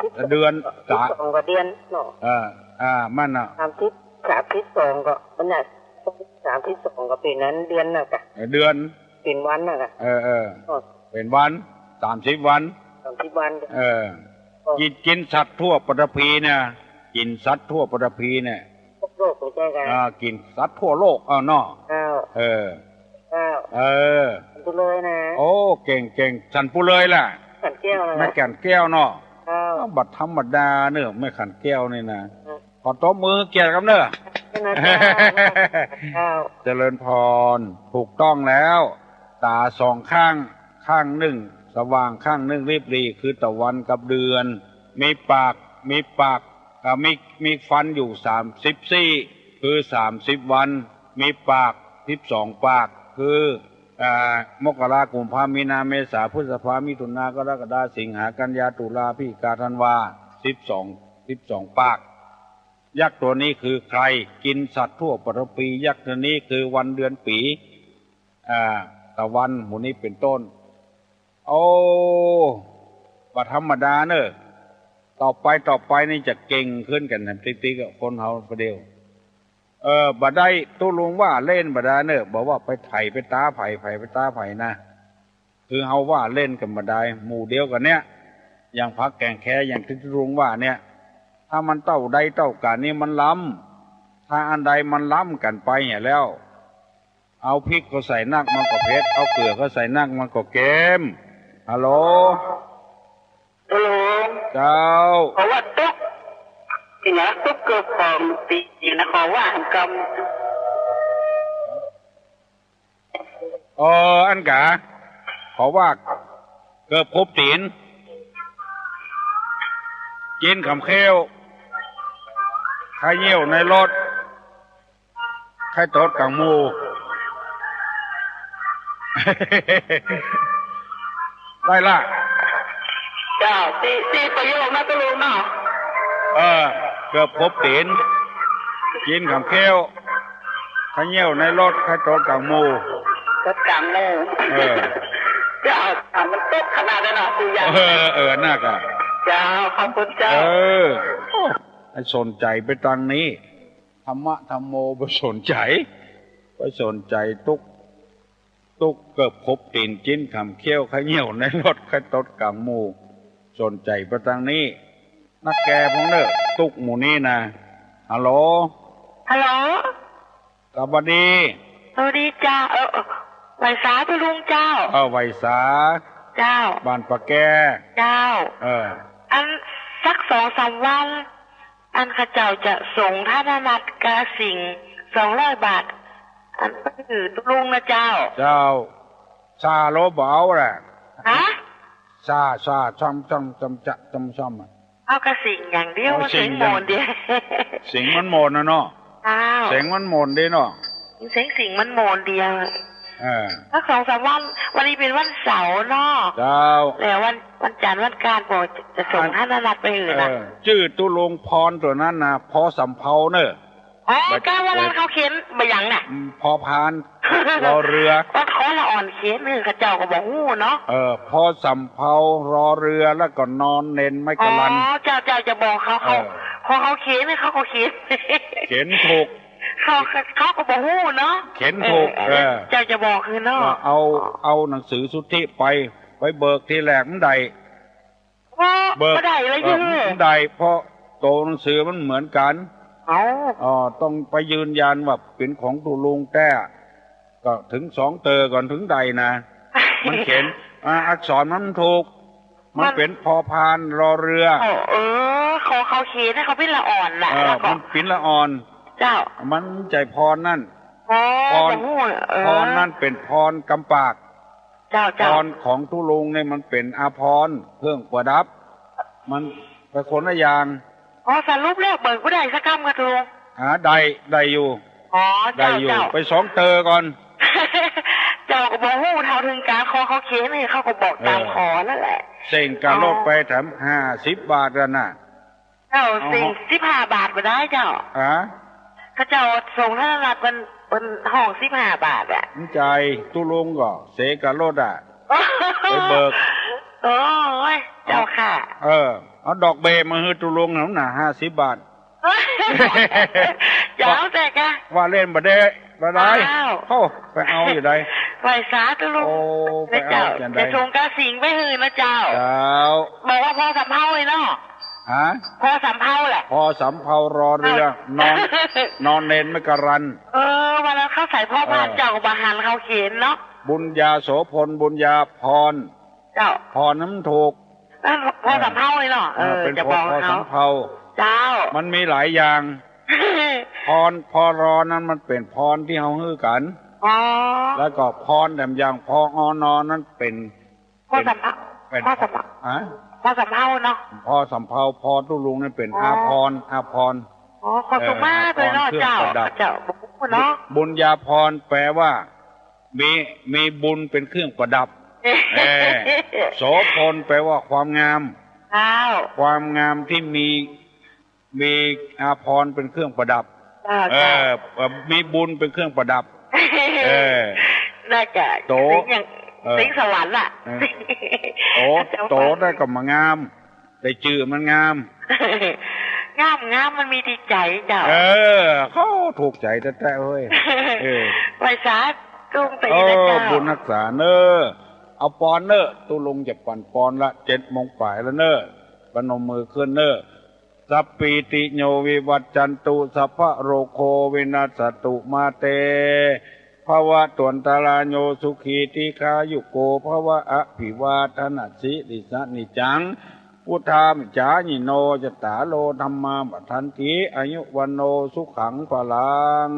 สิบสอง เดือน สิบสอง ต๋า ก็เดือนเนาะ เออ อ่า มันน่ะ สามสิบ สามสิบสองก็ มันน่ะ สามสิบสองก็เป๋นอันเดือนน่ะกะ เออ เดือน เป๋นวันน่ะกะ เออ เออ อ๋อ เป๋นวัน สามสิบวัน สามสิบวัน เออ อ๋อ กิ๋น กิ๋นสัตว์ทั่วปัตตภีเนี่ย กิ๋นสัตว์ทั่วปัตตภีเนี่ย ทั่วโลกเลยใจ้กา อ่า กิ๋นสัตว์ทั่วโลก เอาเนาะ เจ้า เออ เจ้า เออ สันปุเลยนะ โอ้ เก่ง เก่ง สันปุเลยล่ะ สันแก้วนะ แม่ขันแก้วเนาะ เจ้า อ้าว บ่ธรรมดาเน้อ แม่ขันแก้วนี่นะ อืม ขอตบมือเกียรติกำเน้อ เจ้า เจ้า เจริญพร ถูกต้องแล้ว ต๋าสองข้าง ข้างนึ่งสว่าง ข้างนึ่งริบหรี่ คือตะวันกับเดือน มีปาก มีปาก อ่า มี มีฟันอยู่สามสิบซี่ คือสามสิบวัน มีปากสิบสองปาก คือ อ่า มกรา กุมภา มีนา เมษา พฤษภา มิถุนา กรกฎา สิงหา กันยา ตุลา พฤศจิกา ธันวา สิบสอง สิบสองปาก ยักษ์ตั๋วนี้คือใคร กิ๋นสัตว์ทั่วปัตตภี ยักษ์ตั๋วนี้คือวันเดือนปี๋ อ่า ตะวันหมู่นี้เป๋นต้น โอ้ บ่ธรรมดาเน้อ ต่อไป ต่อไปนี่จะเก่งขึ้นกั๋นนะ ติ๊กๆ อะ คนเฮาประเดี๋ยว เออ บ่ได้ตุ๊ลุงว่าเล่นบ่ได้เน้อ บ่ว่าไปไถ่ไปต๋าใผ ไผไปต๋าใผนะ คือเฮาว่าเล่นกั๋นบ่ได้ หมู่เดียวกั๋นเนี่ย อย่างพรรคแก่นแค อย่างตี้ตุ๊ลุงว่าเนี่ย ถ้ามันเต้าใดเต้ากั๋นนี่มันล้ำ ถ้าอันใดมันล้ำกั๋นไปเหียแล้ว เอาพริกก็ใส่นักมันก็เผ็ด เอาเกลือก็ใส่นักมันก็เค็ม ฮัลโหล ฮัลโหล เจ้า ขอว่าตุ๊ก นี่นะ ตุ๊กเกิบของตี๋นนะ ขอว่าหันกำ เออ อันกา ขอว่าเกิบครบตี๋น จิ๊นขำเขี้ยว ใค่เยี่ยวในรถ ใค่ตดก๋างหมู่ ได้ละ เจ้า สี่ สี่ประโยคนะตุ๊ลุงเนาะ เออ เกิบครบตี๋น จิ๊นขำเขี้ยว ใค่เยี่ยวในรถ ใค่ตดก๋างหมู่ ตดก๋างหมู่ เออ เจ้า อ่ะ มันตุ๊กขนาดนั้นเนาะ สี่อย่าง เออ เออ นักอะ เจ้า ขอบคุณเจ้า เออ โอ้ ให้สนใจ๋ไปตางนี้ ธรรมะธัมโม บ่สนใจ๋ ไปสนใจ๋ตุ๊ก ตุ๊กเกิบครบตี๋น จิ๊นขำเขี้ยว ใค่เยี่ยวในรถ ใค่ตดก๋างหมู่ สนใจ๋ไปตางนี้ นักแก่พวกเน้อ ตุ๊กหมู่นี้นะ ฮัลโหล ฮัลโหล สวัสดี สวัสดีเจ้า เออ เออ ไหว้สาตุ๊ลุงเจ้า เออ ไหว้สา เจ้า บ้านปะแก เจ้า เออ อันสักสองสามวัน อันข้าเจ้าจะส่งธนบัตรกาสิงห์สองร้อยบาท อันไปหื้อตุ๊ลุงนะเจ้า เจ้า ซ่าโลบ่เอาแหละ ฮะ ซ่า ซ่า ซ่อม ซ่อม ซ่อม จะ ซ่อม ซ่อมอะ เอากาสิงห์อย่างเดียว เอาสิงห์ เสียงโหม่นเดียว เสียงมันโหม่นนะเนาะ เจ้า เสียงมันโหม่นดีเนาะ เสียงสิงห์มันโหม่นเดียว เออ สักสองสามวัน วันนี้เป๋นวันเสาร์เนาะ เจ้า แล้ววัน วันจันทร์วันอังคารก็จะส่งธนบัตรไปหื้อนะ เออ จื้อตุ๊ลุงพรตั๋วนั้นนะ พอสำเภาเน่อ อ๋อ บ่ กาว่านั้นเขาเขียนบ่หยังน่ะ อืม พอพาน รอเรือ ก็ขอละอ่อนเขียนหื้อ ข้าเจ้าก็บ่ฮู้เนาะ เออ พอสำเภารอเรือ แล้วก็นอนเณรไม้กะลัน อ๋อ เจ้า เจ้าจะบอกเขา เขา เออ พอเขาเขียนนี่เขาก็เขียน เขียนถูก เขา เขาก็บ่ฮู้เนาะ เขียนถูก เออ เออ เจ้าจะบอกหื้อเนาะ ว่าเอา เอาหนังสือสุทธิไป ไปเบิกทีแรกมันได้ บ่ เบิก บ่ได้เลย เออ ใช่ไหม มันได้ เพราะตั๋วหนังสือมันเหมือนกั๋น เอ้า อ๋อ ต้องไปยืนยันว่าเป๋นของตุ๊ลุงแต๊ ก็ถึงสองเตอก่อนถึงได้นะ มันเขียน อ่า อักษรมันถูก มัน มันเป๋นพอพานรอเรือ เออ เออ ขอเขาเขียนให้เขาปิ้นละอ่อนน่ะ เออ แล้วก็ มันปิ้นละอ่อน เจ้า มันใจ้พรนั่น อ๋อ พร บ่ฮู้ เออ พรนั่นเป๋นพรกำปาก เจ้า เจ้า พรของตุ๊ลุงเนี่ยมันเป๋นอาภรณ์เครื่องประดับ มันเป๋นคนละอย่าง อ๋อ สรุปแล้วเบิกบ่ได้สักกำกาตุ๊ลุง อ่า ได้ ได้อยู่ อ๋อ ได้อยู่ เจ้า เจ้า ไปสองเตอก่อน เจ้าก็บ่ฮู้เท่าเถิงก๋าน ขอเขาเขียนให้ เขาก็บอกต๋าม เออ ขอนั่นแหละ เส้งกะรถ อ๋อ ไปแถมห้าสิบบาทกั๋นน่ะ เจ้า เอา เส้งสิบห้าบาทบ่ได้เจ้า ฮะ ข้าเจ้าส่งธนบัตรเปิ้น เปิ้นฮ้องสิบห้าบาทอะ มันใจ้ตุ๊ลุงก็เส้งกะรถอะ ไปเบิก โอ้ย เจ้าค่ะ เออ เอาดอกเบ้มาหื้อตุ๊ลุงหน่อยน่ะ ห้าสิบบาท เจ้า แต่กะ ว่าเล่นบ่ได้ บ่ได้ อ้าว โอ้ ไปเอาอยู่ใด ไหว้สาตุ๊ลุง โอ้ ไปเอา เจ้า จั่งใด จะส่งกาสิงห์ไปหื้อนะเจ้า เจ้า บอกว่าพอสำเภาเลยเนาะ ฮะ พอสำเภาแหละ พอสำเภารอเรือ เอ้า นอน นอนเณรไม้กะลัน เออ วันนั้นเขาใส่พอพาน เออ เจ้าก็บ่หันเขาเขียนเนาะ บุญญาโสภณ บุญญาภรณ์ เจ้า พรนั้นมันถูก เออ พอสำเภาเลยเนาะ เออ เออ เป๋น จะบอก พอ เขา สำเภา เจ้า มันมีหลายอย่าง พร พอรอนั้นมันเป๋นพรตี้เฮาหื้อกั๋น อ๋อ แล้วก็พรแถมอย่าง พอ อนอ นั้นเป๋น พอสำเภา เป๋น พอสำเภา ฮะ พอสำเภาเนาะ พอสำเภา พอตุ๊ลุงนั้นเป๋น อ๋อ อาภรณ์ อาภรณ์ อ๋อ ขอสุขมากเลยเนาะ เออ อาภรณ์เครื่องประดับ เจ้า เจ้า บ่ฮู้เนาะ บุญญาภรณ์แปลว่า มี มีบุญเป๋นเครื่องประดับ เออ โสภณแปลว่าความงาม เจ้า ความงามตี้มี มีอาภรณ์เป๋นเครื่องประดับ เจ้า เออ เจ้า เอ่อ มีบุญเป๋นเครื่องประดับ เออ น่าจะ โต๋ เสียงอย่าง เออ เสียงสวรรค์อะ เออ โต๋ เจ้า โต๋ได้ก็มางาม ได้จื้อมันงาม งาม งามมันมีตี้ใจ๋เจ้า เออ เขาถูกใจ๋แต๊ๆ เฮ้ย เออ ไหว้สาตุ๊ลุงไป เออ นะเจ้า บุญฮักษาเน่อ เอาปอนเน่อ ตุ๊ลุงจะปั่นปอนละ เจ็ดโมงป๋ายแล้วเน่อ ประนมมือขึ้นเน่อ สัพพีติโยวิวัชชันตุ สัพพะโรโควินัสสตุ มาเต ภวัตวันตราโย สุขีทีฆายุโก ภวะ อภิวาทนสีลิสสะนิจจัง วุฑฒาปจายิโน จัตตาโร ธัมมา วัฑฒันติ อายุ วัณโณ สุขัง พลัง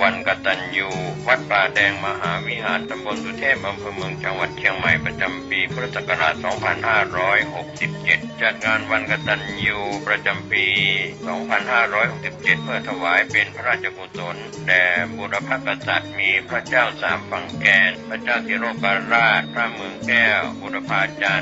วันกตัญญู วัดป่าแดงมหาวิหาร ตำบลสุเทพ อำเภอเมือง จังหวัดเชียงใหม่ ประจำปีพุทธศักราช สองพันห้าร้อยหกสิบเจ็ด จัดงานวันกตัญญูประจำปี สองพันห้าร้อยหกสิบเจ็ด เพื่อถวายเป็นพระราชกุศล แด่บุรพกษัตริย์มีพระเจ้าสามฝั่งแดน พระเจ้าสิโรกราช พระเมืองแก้ว บุรพาจารย์